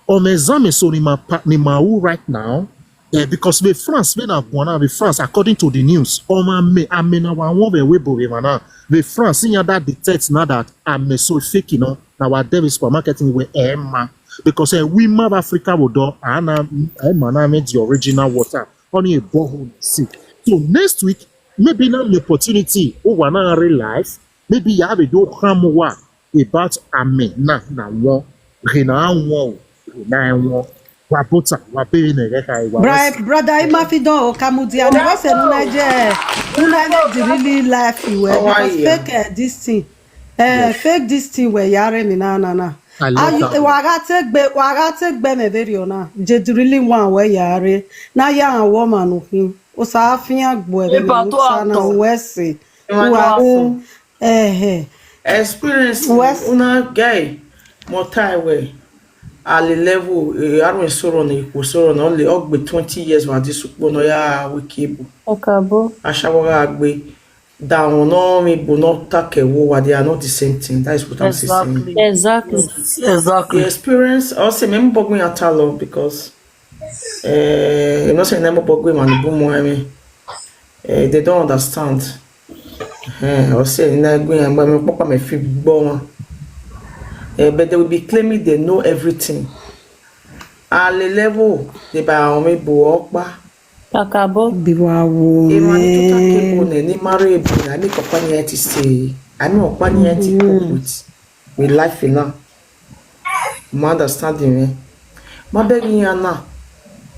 Or me zame so ni ma pa- ni ma u right now. Eh, because with France, when I go now with France, according to the news, oh my me, I mean, I want we we bo we mana. With France, in that detect now that I'm so fake, you know. Now our Davis supermarket in we Emma because eh, we map Africa will do and Emma now made the original water only a borehole see. So next week, maybe now the opportunity over now real life. Maybe you have a do hamwa about ame na na one. Rena one. Rena one. Wa bota, wa be ne reka wa. Bra- brother Imafidon Okamudi, and what's a Unaje? Unaje the really life you were. Because fake uh, this thing. Uh, fake this thing where you are me na na na. I love that. Waga take be waga take be me very ona. Je the really one where you are. Na ya and woman no him. O sa afia gbo e be Ipa to na ato. Wese. Ipa to ato. Eh eh. Experience Wes- una guy more time we. Ali level eh, aru soro na iku soro na only ogbe twenty years wa this ukpo no ya wiki bu. Okabo. Ashawaga agbe down no mi bu no take wo wa they are not the same thing. That is what I'm saying. Exactly. Exactly. The experience also me mbo gun atalo because eh you know say na mbo gun man bu mo emi. Eh, they don't understand. Eh, I say na gun and me papa me fi gbo wọn. Eh, but they will be claiming they know everything. At the level they buy on me bu okpa. Pakabo. Bí wàá wo Ìmọ̀ ní tó tàkì mí. Bọ̀nẹ̀ ní marry Bọ̀nẹ̀ ní kọ̀pá ni ẹ ti ṣe é. Àmì ọ̀pá ni ẹ ti cope with with life náà. Mo understand yẹn. Má bẹ́ẹ̀ ni yẹn náà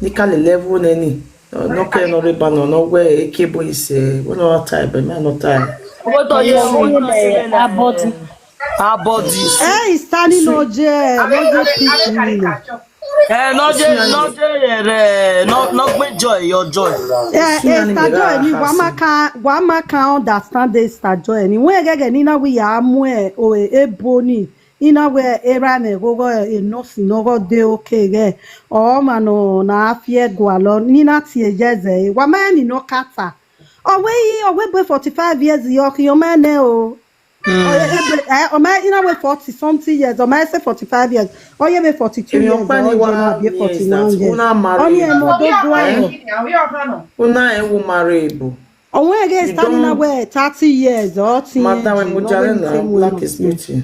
ní ká lè level nẹ́ni. Nọ́kẹ́ náà rí banà náà wẹ́ èké bó ìṣe wọ́n náà ta ẹ̀bẹ̀ mẹ́rin náà ta ẹ̀. Owó tó yẹ owó tó yẹ abọ́dí. Abọ́dí. Ẹ ìsá nínú ọjọ́ ẹ̀ lọ́jọ́ pípì nínú. Ẹ nọ́jẹ́ nọ́jẹ́ rẹ̀ nọ́gbẹ́jọ́ ẹ̀yọ́jọ́. Ẹ ẹ ìsàjọ́ ẹ̀ ni wàá má ka wàá má ka understand ẹ̀ ìsàjọ́ ẹ̀ ni wọ́n ẹ̀ gẹ́gẹ́ nínú wíyà á mú ẹ̀ ò ẹ̀ ẹ̀ bó ni nínú wẹ̀ ẹ̀ rà mẹ̀ gbogbo ẹ̀ ẹ̀ nọ́ọ̀sì náà de òkè rẹ̀ ọ̀ mà nà nà á fi ẹ̀ gùn àlọ́ nínú àti ẹ̀ yẹ̀ ẹ̀ wàá má ẹ̀ nínú kàtà ọ̀wé yìí ọ̀wé bó forty five years yọ kí ọmọ ẹ̀ nẹ́ o. Ọmọ ina we forty something years, ọmọ ese forty five years, oye we forty two years, ọjọ na be forty one years. Oni emo do do ayo. Una e wo marry ebo. Onwe ege stand na we thirty years or ten years. Madam we mujale na black is beauty.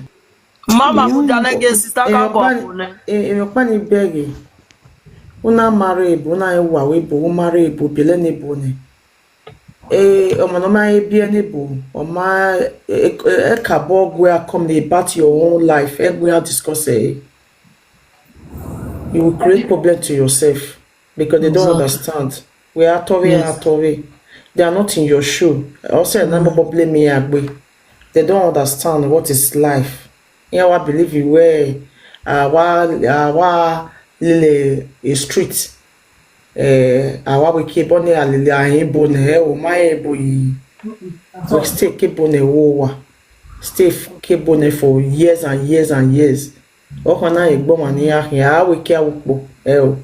Mama mujale ge sister ka ko ne. Emi pa ni beg. Una marry ebo, una e wa we ebo, marry ebo, bele ne ebo ne. Eh, ọmọ náà máa ń bí ẹni bò, ọmọ ẹ kà bọ́ gbé akọ́mi about your own life, ẹ gbé á discuss ẹ̀. You will create problem to yourself because they don't understand. We are Tory and Tory. They are not in your shoe. Also, number problem me agbe. They don't understand what is life. Here I believe you where I wa I wa lile a street. Eh, awa we ke bone alili ahin bone eh o ma e bo yi. We stay ke bone wo wa. Stay ke bone for years and years and years. O kan na egbo ma ni ahin a we ke awupo eh o.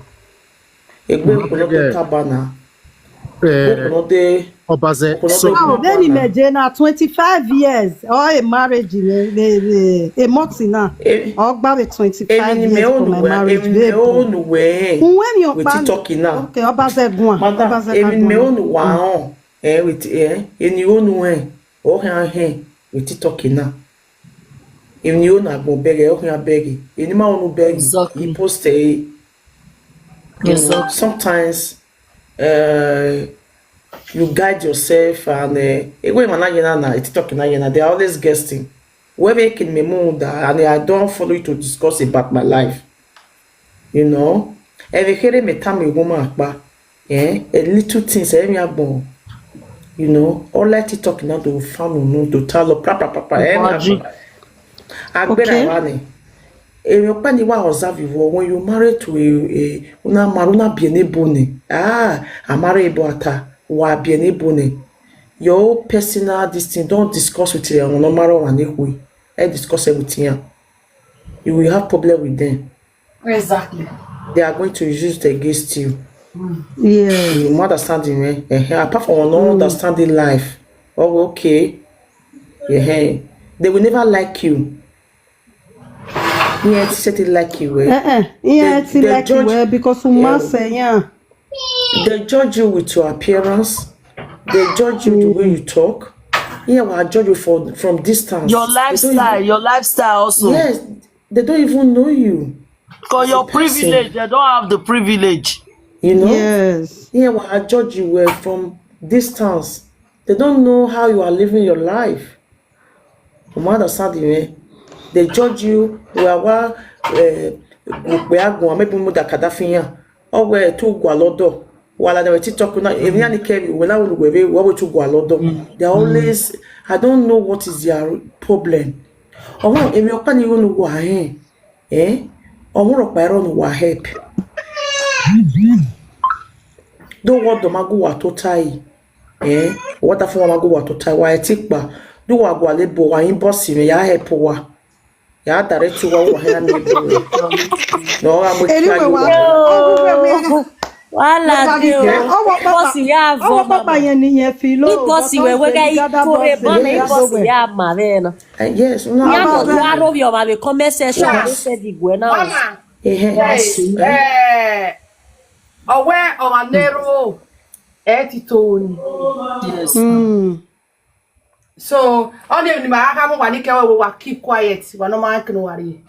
Egbo ko no de tabana. Ko no de Obaze so How many meje na twenty five years or a marriage in a, a, a, a month now? Or about twenty five years for my marriage. Babe. When you're talking now. Okay, Obaze Gwan. Madam, emi me onu wa on. Eh, with eh, eni onu eh. O han hen. With talking now. Eni onu agbon bere, o han bere. Eni ma onu bere. Exactly. He post eh. Exactly. Sometimes uh, you guide yourself and uh, when man na na it talk na na they are always guessing. Where they can me move that and I don't follow you to discuss about my life. You know, every here me time a woman akpa, eh, a little things every agbon. You know, all like to talk now to family no to tell pra pra pra pra. Agbera wa ni. Èmi ọpẹ́ ni wá observe ìwọ when you marry to a a una marry una bí ẹni bò ni ah a marry ebo ata wa bienebone. Your own personal this thing, don't discuss with your normal one. If we I discuss everything, yeah. You will have problem with them. Exactly. They are going to use it against you. Yeah. You understand me? Eh, apart from not understanding life, oh, okay. Yeah, they will never like you. Yeah, it's said they like you. Eh? Uh-uh. Yeah, They- it's they like you judge- were because Uma say, yeah. They judge you with your appearance. They judge you the way you talk. Yeah, well, I judge you for from distance. Your They don't lifestyle, even- your lifestyle also. Yes, they don't even know you. Because your Person. Privilege, they don't have the privilege. You know. Yes. Yeah, well, I judge you well from distance. They don't know how you are living your life. From other side, eh? They judge you. Well, well, uh, maybe more than Kadhafi. Oh, where to go a lot of. While I never talk now, if you any care, when I will go away, what would you go a lot of? They always, I don't know what is their problem. Oh, if you're planning, you know, go ahead. Eh? Oh, what about on what help? Don't want the magu wa to tie. Eh? What a form magu wa to tie? Why a tick ba? Do wa go a lebo wa in bossy me ya help wa. Ya direct you wa wa ya me do. No, I'm with Anyway, you. wa- Wàhálà dé o. Bọ́sì yà Ọwọ́ vọ́ pápá màmá. yẹn nìyẹn fi ló. Bọ́sì wẹ̀ wẹ́gẹ́ ìkórè bọ́ọ̀lù bọ́sì yà mà bẹ́ẹ̀ nà. Eh, yes, no. Yà no, mọ̀ no. wá lórí ọ̀rọ̀ àbí comment section ló fẹ́ di ìwé náà. Eh, eh. Yes. Eh, ọwẹ ọmọ nero ẹ ti tó o ni. Yes. Mm. So ọ na-eni ma aka mụ nwa n'ike wewe wa keep quiet wa nọ ma aka nwa rie.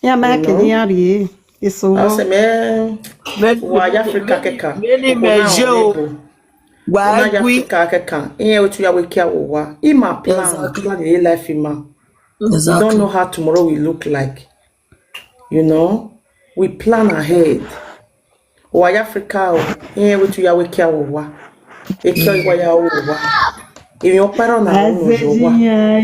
Ya ma ke ni ari. Eso. Ase me wa ya Africa keka. Many men je o. Wa Wa ya gwi. Africa keka. Iye otu ya wekia wa. Ima plan, Exactly. Plan in life ima. You don't Exactly. Know how tomorrow will look like. You know, we plan ahead. Wa ya Africa o. Iye otu ya wekia wa. Ekio wa ya wa. Iye opero na o no wa. Azejiya.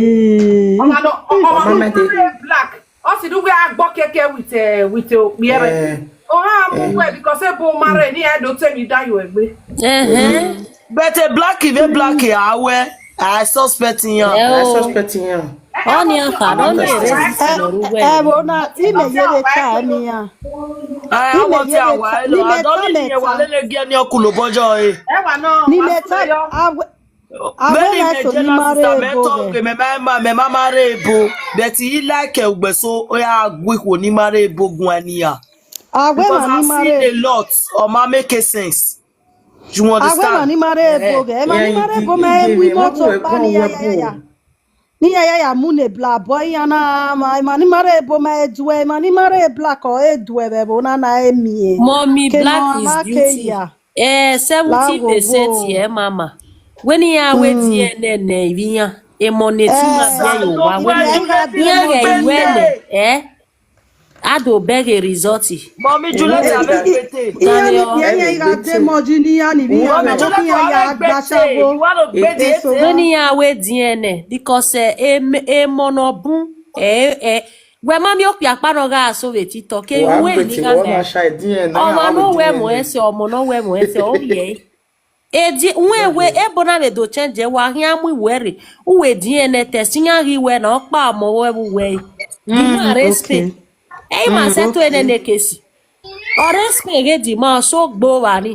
Ọma nọ ọma Mama nọ black. Ọ sị dugwe agbọ keke with eh, with okpiere. Eh. Ọ ha mụ nwe because ebo mara ni edo temi da yo egbe. Ẹ̀hẹ́n. But a black, if a black, I wear. I suspect in you. Ẹ I o. Suspect in you. Ọ ní àǹfààní ó lè rẹ̀ sí ìrọ̀rùn Ẹ wẹ̀. ẹ wo na ime ye de ka mi ya. I Ime want ye to de wa ka- elo. ni me I don't ta need me you wa ta. Lele Gani Okulo Bojo. Eh. Ẹ wa nọ. Ni me ta awe awe Very na so ni jealous mare sister, me ebo talk, ge. me my ma me ma mare ebo. But he like e ugbe so oya gwi ko ni mare ebo gun aniya. Awe Because na ni I've seen mare. A lot. Or ma make a sense. You Awe na understand? ni mare ebo ge. E ma ni Yeah, mare you- ebo you- ma you e wi give mo me to one pa ni ya way ya ya. go. Ni ya ya ya mu ne bla boy ya na ma ma ni mare ebo ma e duwe ma ni mare black o e duwe be bo na na e mi e. Mommy Ke black no is ma ke beauty. Ya. Eh, seventy percent Lago. Here, mama. When you are with D N A, na iviya. E mo ne ti ma Eh, be yo wa. When yeah, you are yeah, there, eh? I do beg a result. Mommy Juliet, I beg better. Iya ni bi anya iga de mo ji ni ya ni bi ya Mommy na Juliet, bi ya I ya beg gba sa better. wo. You want to beg Yes, the so When you are with D N A, because eh, e m- e mo no bun. Eh, eh. Where mommy okpi aparo ga so we ti to ke Wa we pe ni ti ga wa me. ma sha D N A na. Ọmọ How no we we D N A? Mo ese, ọmọ no we mo ese, oh yeah. Edi nwe we ebo na we do change wa hia mu were. Uwe D N A test nya ri we na okpa ọmọ we bu we. Di ma respect. Okay. E ma Mm, se to ene okay. Ne kesi. O respect ge di ma so gbo wa ni.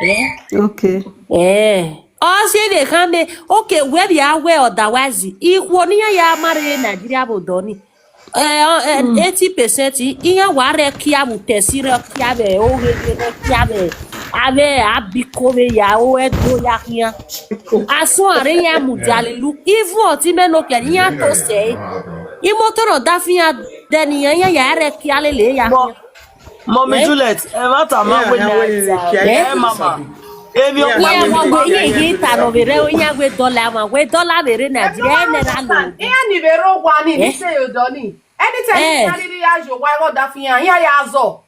Eh. Okay. Eh. O se de kan be okay we bi awe otherwise. Iwo ni ya ya mare Nigeria bo do ni. Eh, eh, eighty percent iya wa re kia mu tesi re kia be o re re re kia be. Ave abiko be ya o e do ya kia. Aso are ya mu jali lu. Even oti me no kia ni ya to se. Imoto no da fi ya de ni ya ya ya re kia le le ya. Mommy Juliet, e ma ta ma we na. Eh, mama. Emi o Yeah, wa go ye ye ta no be re o ya we dollar ma. We dollar be re Nigeria e ne ra lo. Ihe ni bere ụgwọ anyị n'ise ya ụdọ ni. Anytime Eh. Ị karịrị ya ji ụgwọ ịghọ dafi ya ihe ya azọ.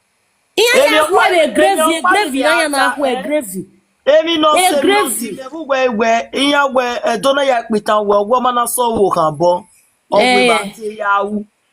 Ihe Emi ya o kwa kwa- be gravy, emi o kwa gravy ya ya na ta, kwa eh. Gravy. Emi no Eh, se gravy. Gravy. We we iya we e do na ya pita wo wo ma na so wo kan bo. O we Eh. Ba ti ya wu.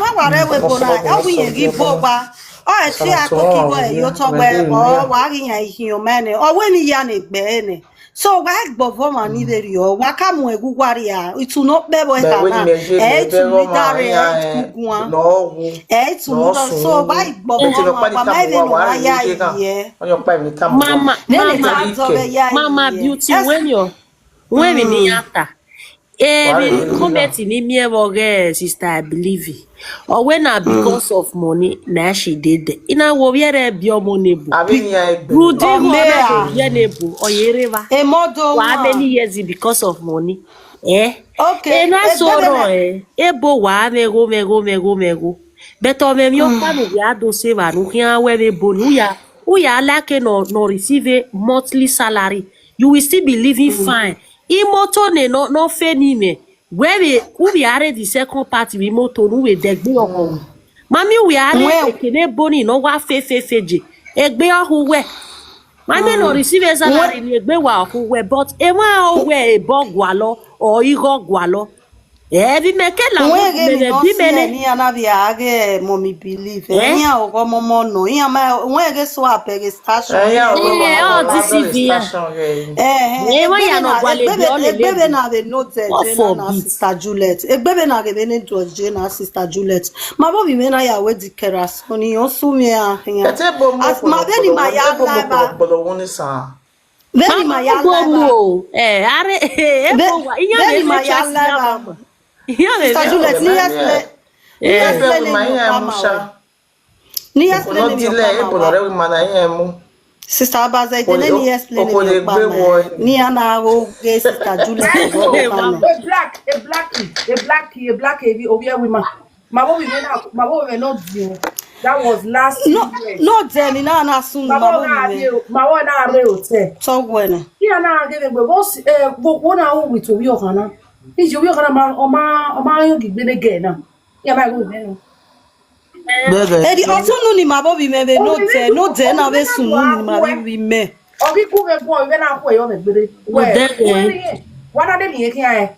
wa wa re we go na. O wi yen gi bo wa. O e ti a ko ki go e yo to gbe. O wa gi yan ihin o me ne. O we ni ya ne gbe ne. So wa gbo vo ma ni de ri o. Wa ka mu e gu wa ri a. Itu no pe bo e ka na. E itu mi da re e ku gu an. E itu no da so wa gbo vo ma wa ma e ve no wa ya ye. Mama, Ne ni mama, ta do be ya. Mama Beauty, when you're when in the after, Eh, we comment ni mi ever get, sister, I believe it. Or when na because of money, na she did it. Ina wo yere bi omo nebo. Abi ni ya egbe. Rudi Omea. Ye nebo. Oyereva. Emodo Wa nwa. Many years because of money. Eh? Okay, Eh, na egbebe sọ̀rọ̀ na- eh. Ebo wa mego mego mego mego. But o me mi o pa mi ya do save anu kian we me boni. Uya uya like no no receive a monthly salary. You will still be living fine. Imoto ne no no fe ni me. We we we are the second party we moto nu we degbe omo. Mami we are Well- the kene boni no wa fe fe fe je. Egbe ohu we. Mami no receive a salary ni egbe wa ohu we, but e wa o we e bo gwalo or igo gwalo. Eh, bi me ke la Nwe mo ge mi mene no bi si mene. Ni ana bi age mo mi believe. Eh? Ni a ogo mo mo no. Iya ma nwe ge so apege station. Eh, ya, Eh, we Eh, wa- oh, we this wa- is here. station, eh. Eh, Eh, wa ya egbebe no na- gwale bi egbebe- ole egbebe lebu. na be no te What je na for na beat? Sister Juliet. Egbebe na ge be ne do je na Sister Juliet. Ma bo bi me na ya we di keras. Oni o su mi a ya. Ete bo mo As ma be ni ma ya ebo mo live. bolo bolo woni sa. Be ni ma ya Ebo live. mo. Eh, are eh Be- ebo wa. Iya be me ni ma me ya chest ya live. mama. Iya me Sister me. Juliet, ni Yeah. yes le. Ni Eh. yes Ebe le we ni ma yo ya pa mu ma sha. we. Ni yes le Kono ni yo dile pa ma ebo we. no re ma na ye mu. Sister Abaza, Okole- ni yes le ni okole yo pa gbe ma wo- we. Ni ana o ge Sister Juliet go pa ma. A black, a black, a black, a black, a obi a woman. My boy, we went out. My boy, we were not due. That was last No, year. no, Jenny, na na sun, My ma boy, bo na mi. re, my boy, na re hotel. So when. Yeah, na get it. But what's eh, what what now with we okana? Is you okana ma, oma, oma, you give me the girl now. Yeah, my boy, man. Bebe. Edi otunu ni ma bo bi me be no de, no de na be sunu ni ma bi bi me. Obi ku be boy, we na ko yo be gbere. Well, there, well, yeah. What are they here? Can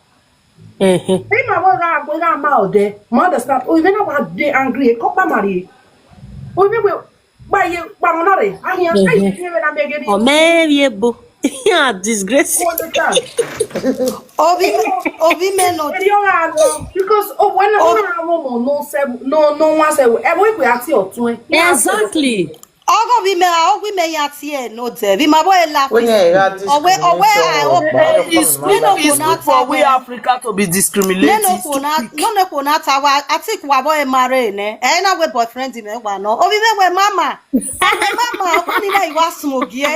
Eh, eh. Hey, my boy, na ko na ma ode. Ma understand. Oh, we na wa dey angry. Ko pa mari. Oh, we we. Ba ye, ba mo na re. Ah, yeah. Hey, you na me get it. O me ye bo. Yeah, disgrace. All the time. Obi, obi me no. Eri o ra lo because o when o ra mo mo no se no no wa se e wo ipe ati otun e. Exactly. Ogo bi me, ogo bi me ya ti e no de. Bi ma bo e laugh. When you got this Owe, owe, I hope. It's good, it's good for we Africa to be Ne discriminated. no ko na, no ne ko na ta wa. I think wa boy marry ne. E na we boyfriend me wa no. Obi me we mama. Mama, ko ni na iwa smoke ye.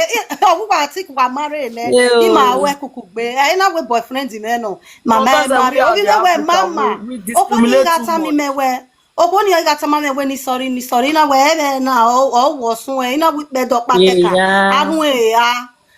Owo wa I think wa marry ne. Yeah. Ima we kukugbe. E na we boyfriend me no. Mama e Because we marry. are Obi the me we Africa, mama. we, we Ogo ni discriminate ga too ta mi much. Me we. Ogo ni ga ta ma me we ni sorry ni sorry na we e na o o wo sun e na we pe do pa keka. Yeah. Arun e ya.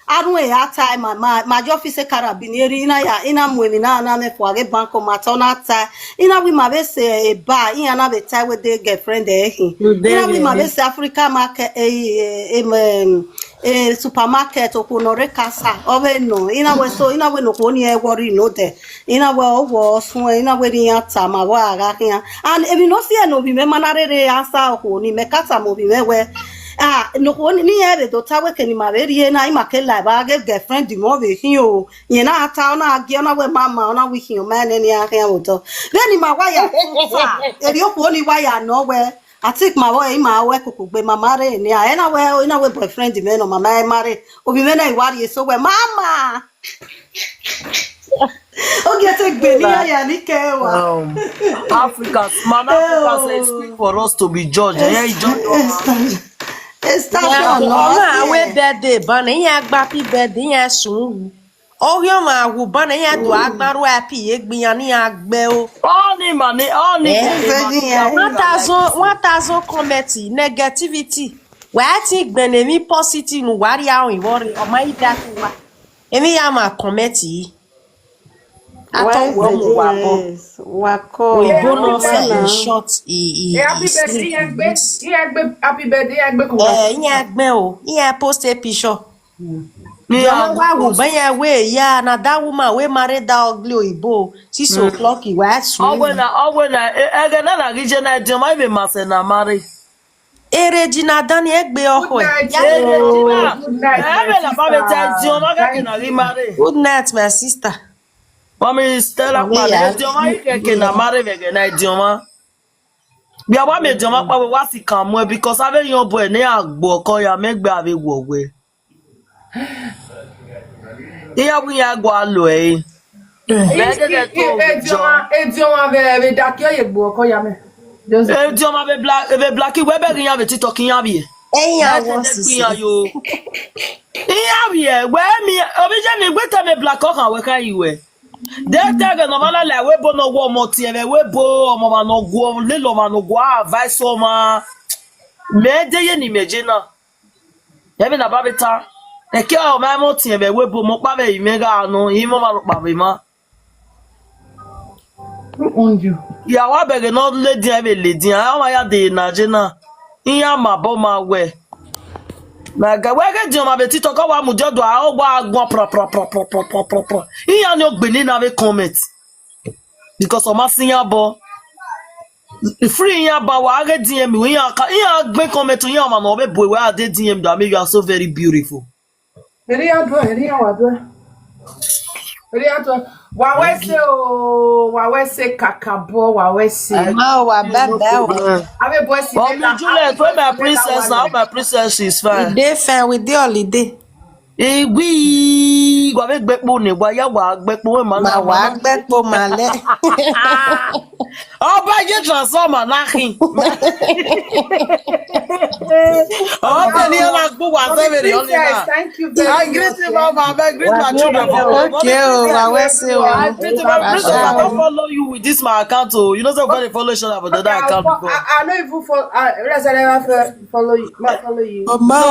Arun e ya time ma ma ma jo fi se karabinieri na ya ina mu emi na na me for a bank ma to na ta. Ina we ma be se e ba ina na be tie with the girlfriend e hin. Ina we ma be se Africa market e e em e supermarket o ko no re kasa. O be no. Ina we so ina we no ko ni e worry no de. Ina we o wo sun e ina we ni ya ta ma wa ga kian. And if you no see no be me manarere answer o ko ni me kata mo bi me we. Ah, no ko ni ni e be do ta we ke ni ma be ri e na ima ke la ba ge girlfriend mo be hin o. Yen na ata ona agi ona we mama ona we hin o ma ne ni a ke o to. Be ni ma wa ya futa. E bi o ko ni wa ya no we. I think ma we ima we kukugbe mama re ni a. E na we e na we boyfriend me no mama e marry. Obi me na iwari e so we mama. Oge te gbe ni aya ni ke wa. Um, Africa, man, Africa say it's quick for us to be judged. Yeah, you judge us. Esta Yeah, no. ọmọ àwọn birthday bọ́nà ìyẹn gba happy birthday ìyẹn sùn. Ọyọ́ máa wù bọ́nà ìyẹn tó agbárò happy ìyẹn gbìyàn ní agbẹ́ o. All the money, all the Eh? money, Everything, yeah. One thousand one thousand comment negativity. Wàá ti gbẹ̀nẹ̀ mi positive nù wàá rí àwọn ìwọ rẹ̀ ọmọ yìí dá sí wa. Èmi yà máa comment yìí. Atọ́ wọ́n mu wà bọ̀. Wakọ. Òyìnbó náà fẹ́ in Wana. Short, he, he, E happy he birthday, sleep, e he gbe, miss. e gbe happy birthday, e gbe ko. Eh, ìyẹn gbẹ́ o, ìyẹn post a picture. Me, Jọ̀wọ́ I'm wá wò bẹ́yẹn wé ìyá na that woman wey marry that ugly òyìnbó six o'clock ìwà ẹ̀sùn. Always na, always na, eh, eh, na, na region na idiom, I be must na marry. Èrè jìnnà dání ẹ gbé ọkọ ẹ̀. Good night. Yá Eh, Regina, Good night, eh, me na my ba me sister. tell idiom, I Thank can na you. marry. Good night, my sister. Mommy, Stella, Mommy, pa, yeah. idiom, I can na marry, we na idiom. Bia wa me idiom, pa, we wa si kan mo, because I be your boy, ne agbo ko ya, me gbe ave wo we. Iya, we ya gwa lo, eh. Bɛɛ de kɛ to jɔ. Edioma, Edioma bɛ bɛ da kɛ ye gbɔ kɔ ya mɛ. Joseph. Edioma bɛ black, bɛ black wɛ bɛ rin ya bɛ TikTok ya bi. Eya Bɛɛ de wɔ de sisi. Kun ya yo. Ya bi ɛ wɛ mi obi jɛ mi gbɛ tɛ mi black kɔ kan wɛ ka yi wɛ. De tɛ gɛ nɔ ma la la wɛ bo nɔ wɔ mɔ tiɛ bɛ wɛ bo ɔmɔ ma nɔ gɔ le lɔ ma nɔ gɔ advice ɔmɔ. Mɛ de ye ni mɛ je na. Ebi na ba bɛ ta. Eke ɔmɔ mɔ tiɛ bɛ wɛ bo mɔ kpa bɛ yi mɛ ga nɔ yi mɔ ma nɔ kpa bɛ ma. Who owned you? Ya wa bɛ gɛ nɔ le diɛ bɛ le diɛ. Awa ya de na je na. Iya ma bo ma wɛ. Na ga wɛ gɛ diɛ ma bɛ TikTok wa mu diɛ do a o wa gbɔ pra pra pra pra pra pra pra pra. Iya ni o gbe ni na bɛ comment. Because ɔmɔ si ya bo. Free ya ba wa gɛ diɛ mi. Iya ka iya gbe comment iya ma no bɛ bo wa de diɛ mi do me you are so very beautiful. Eri ya do, eri ya wa do. Eri ya do. Wa we se o, wa we se kakabo, wa we se. Ma wa baba o. Abe boy si. Oh, me Juliet, where my princess now? My princess is fine. We dey fine, we dey holiday. Igwi, wa be gbekpo ne, wa ya wa gbekpo we ma Ma na wa ma. Gbekpo ma le. Ọba je transformer na hin. Ọba ni ala gbo wa se very only Princess, na. Thank you very I much. Greet you, mama. I greet my children for Okay, oh, I will say, oh. I greet you, my princess. I don't follow you with this my account, oh. You know, so very follow each other, but the other Okay, I'll account fo- before. I, I don't even follow. I, let's say I never fo- follow you. Not follow you. Mama,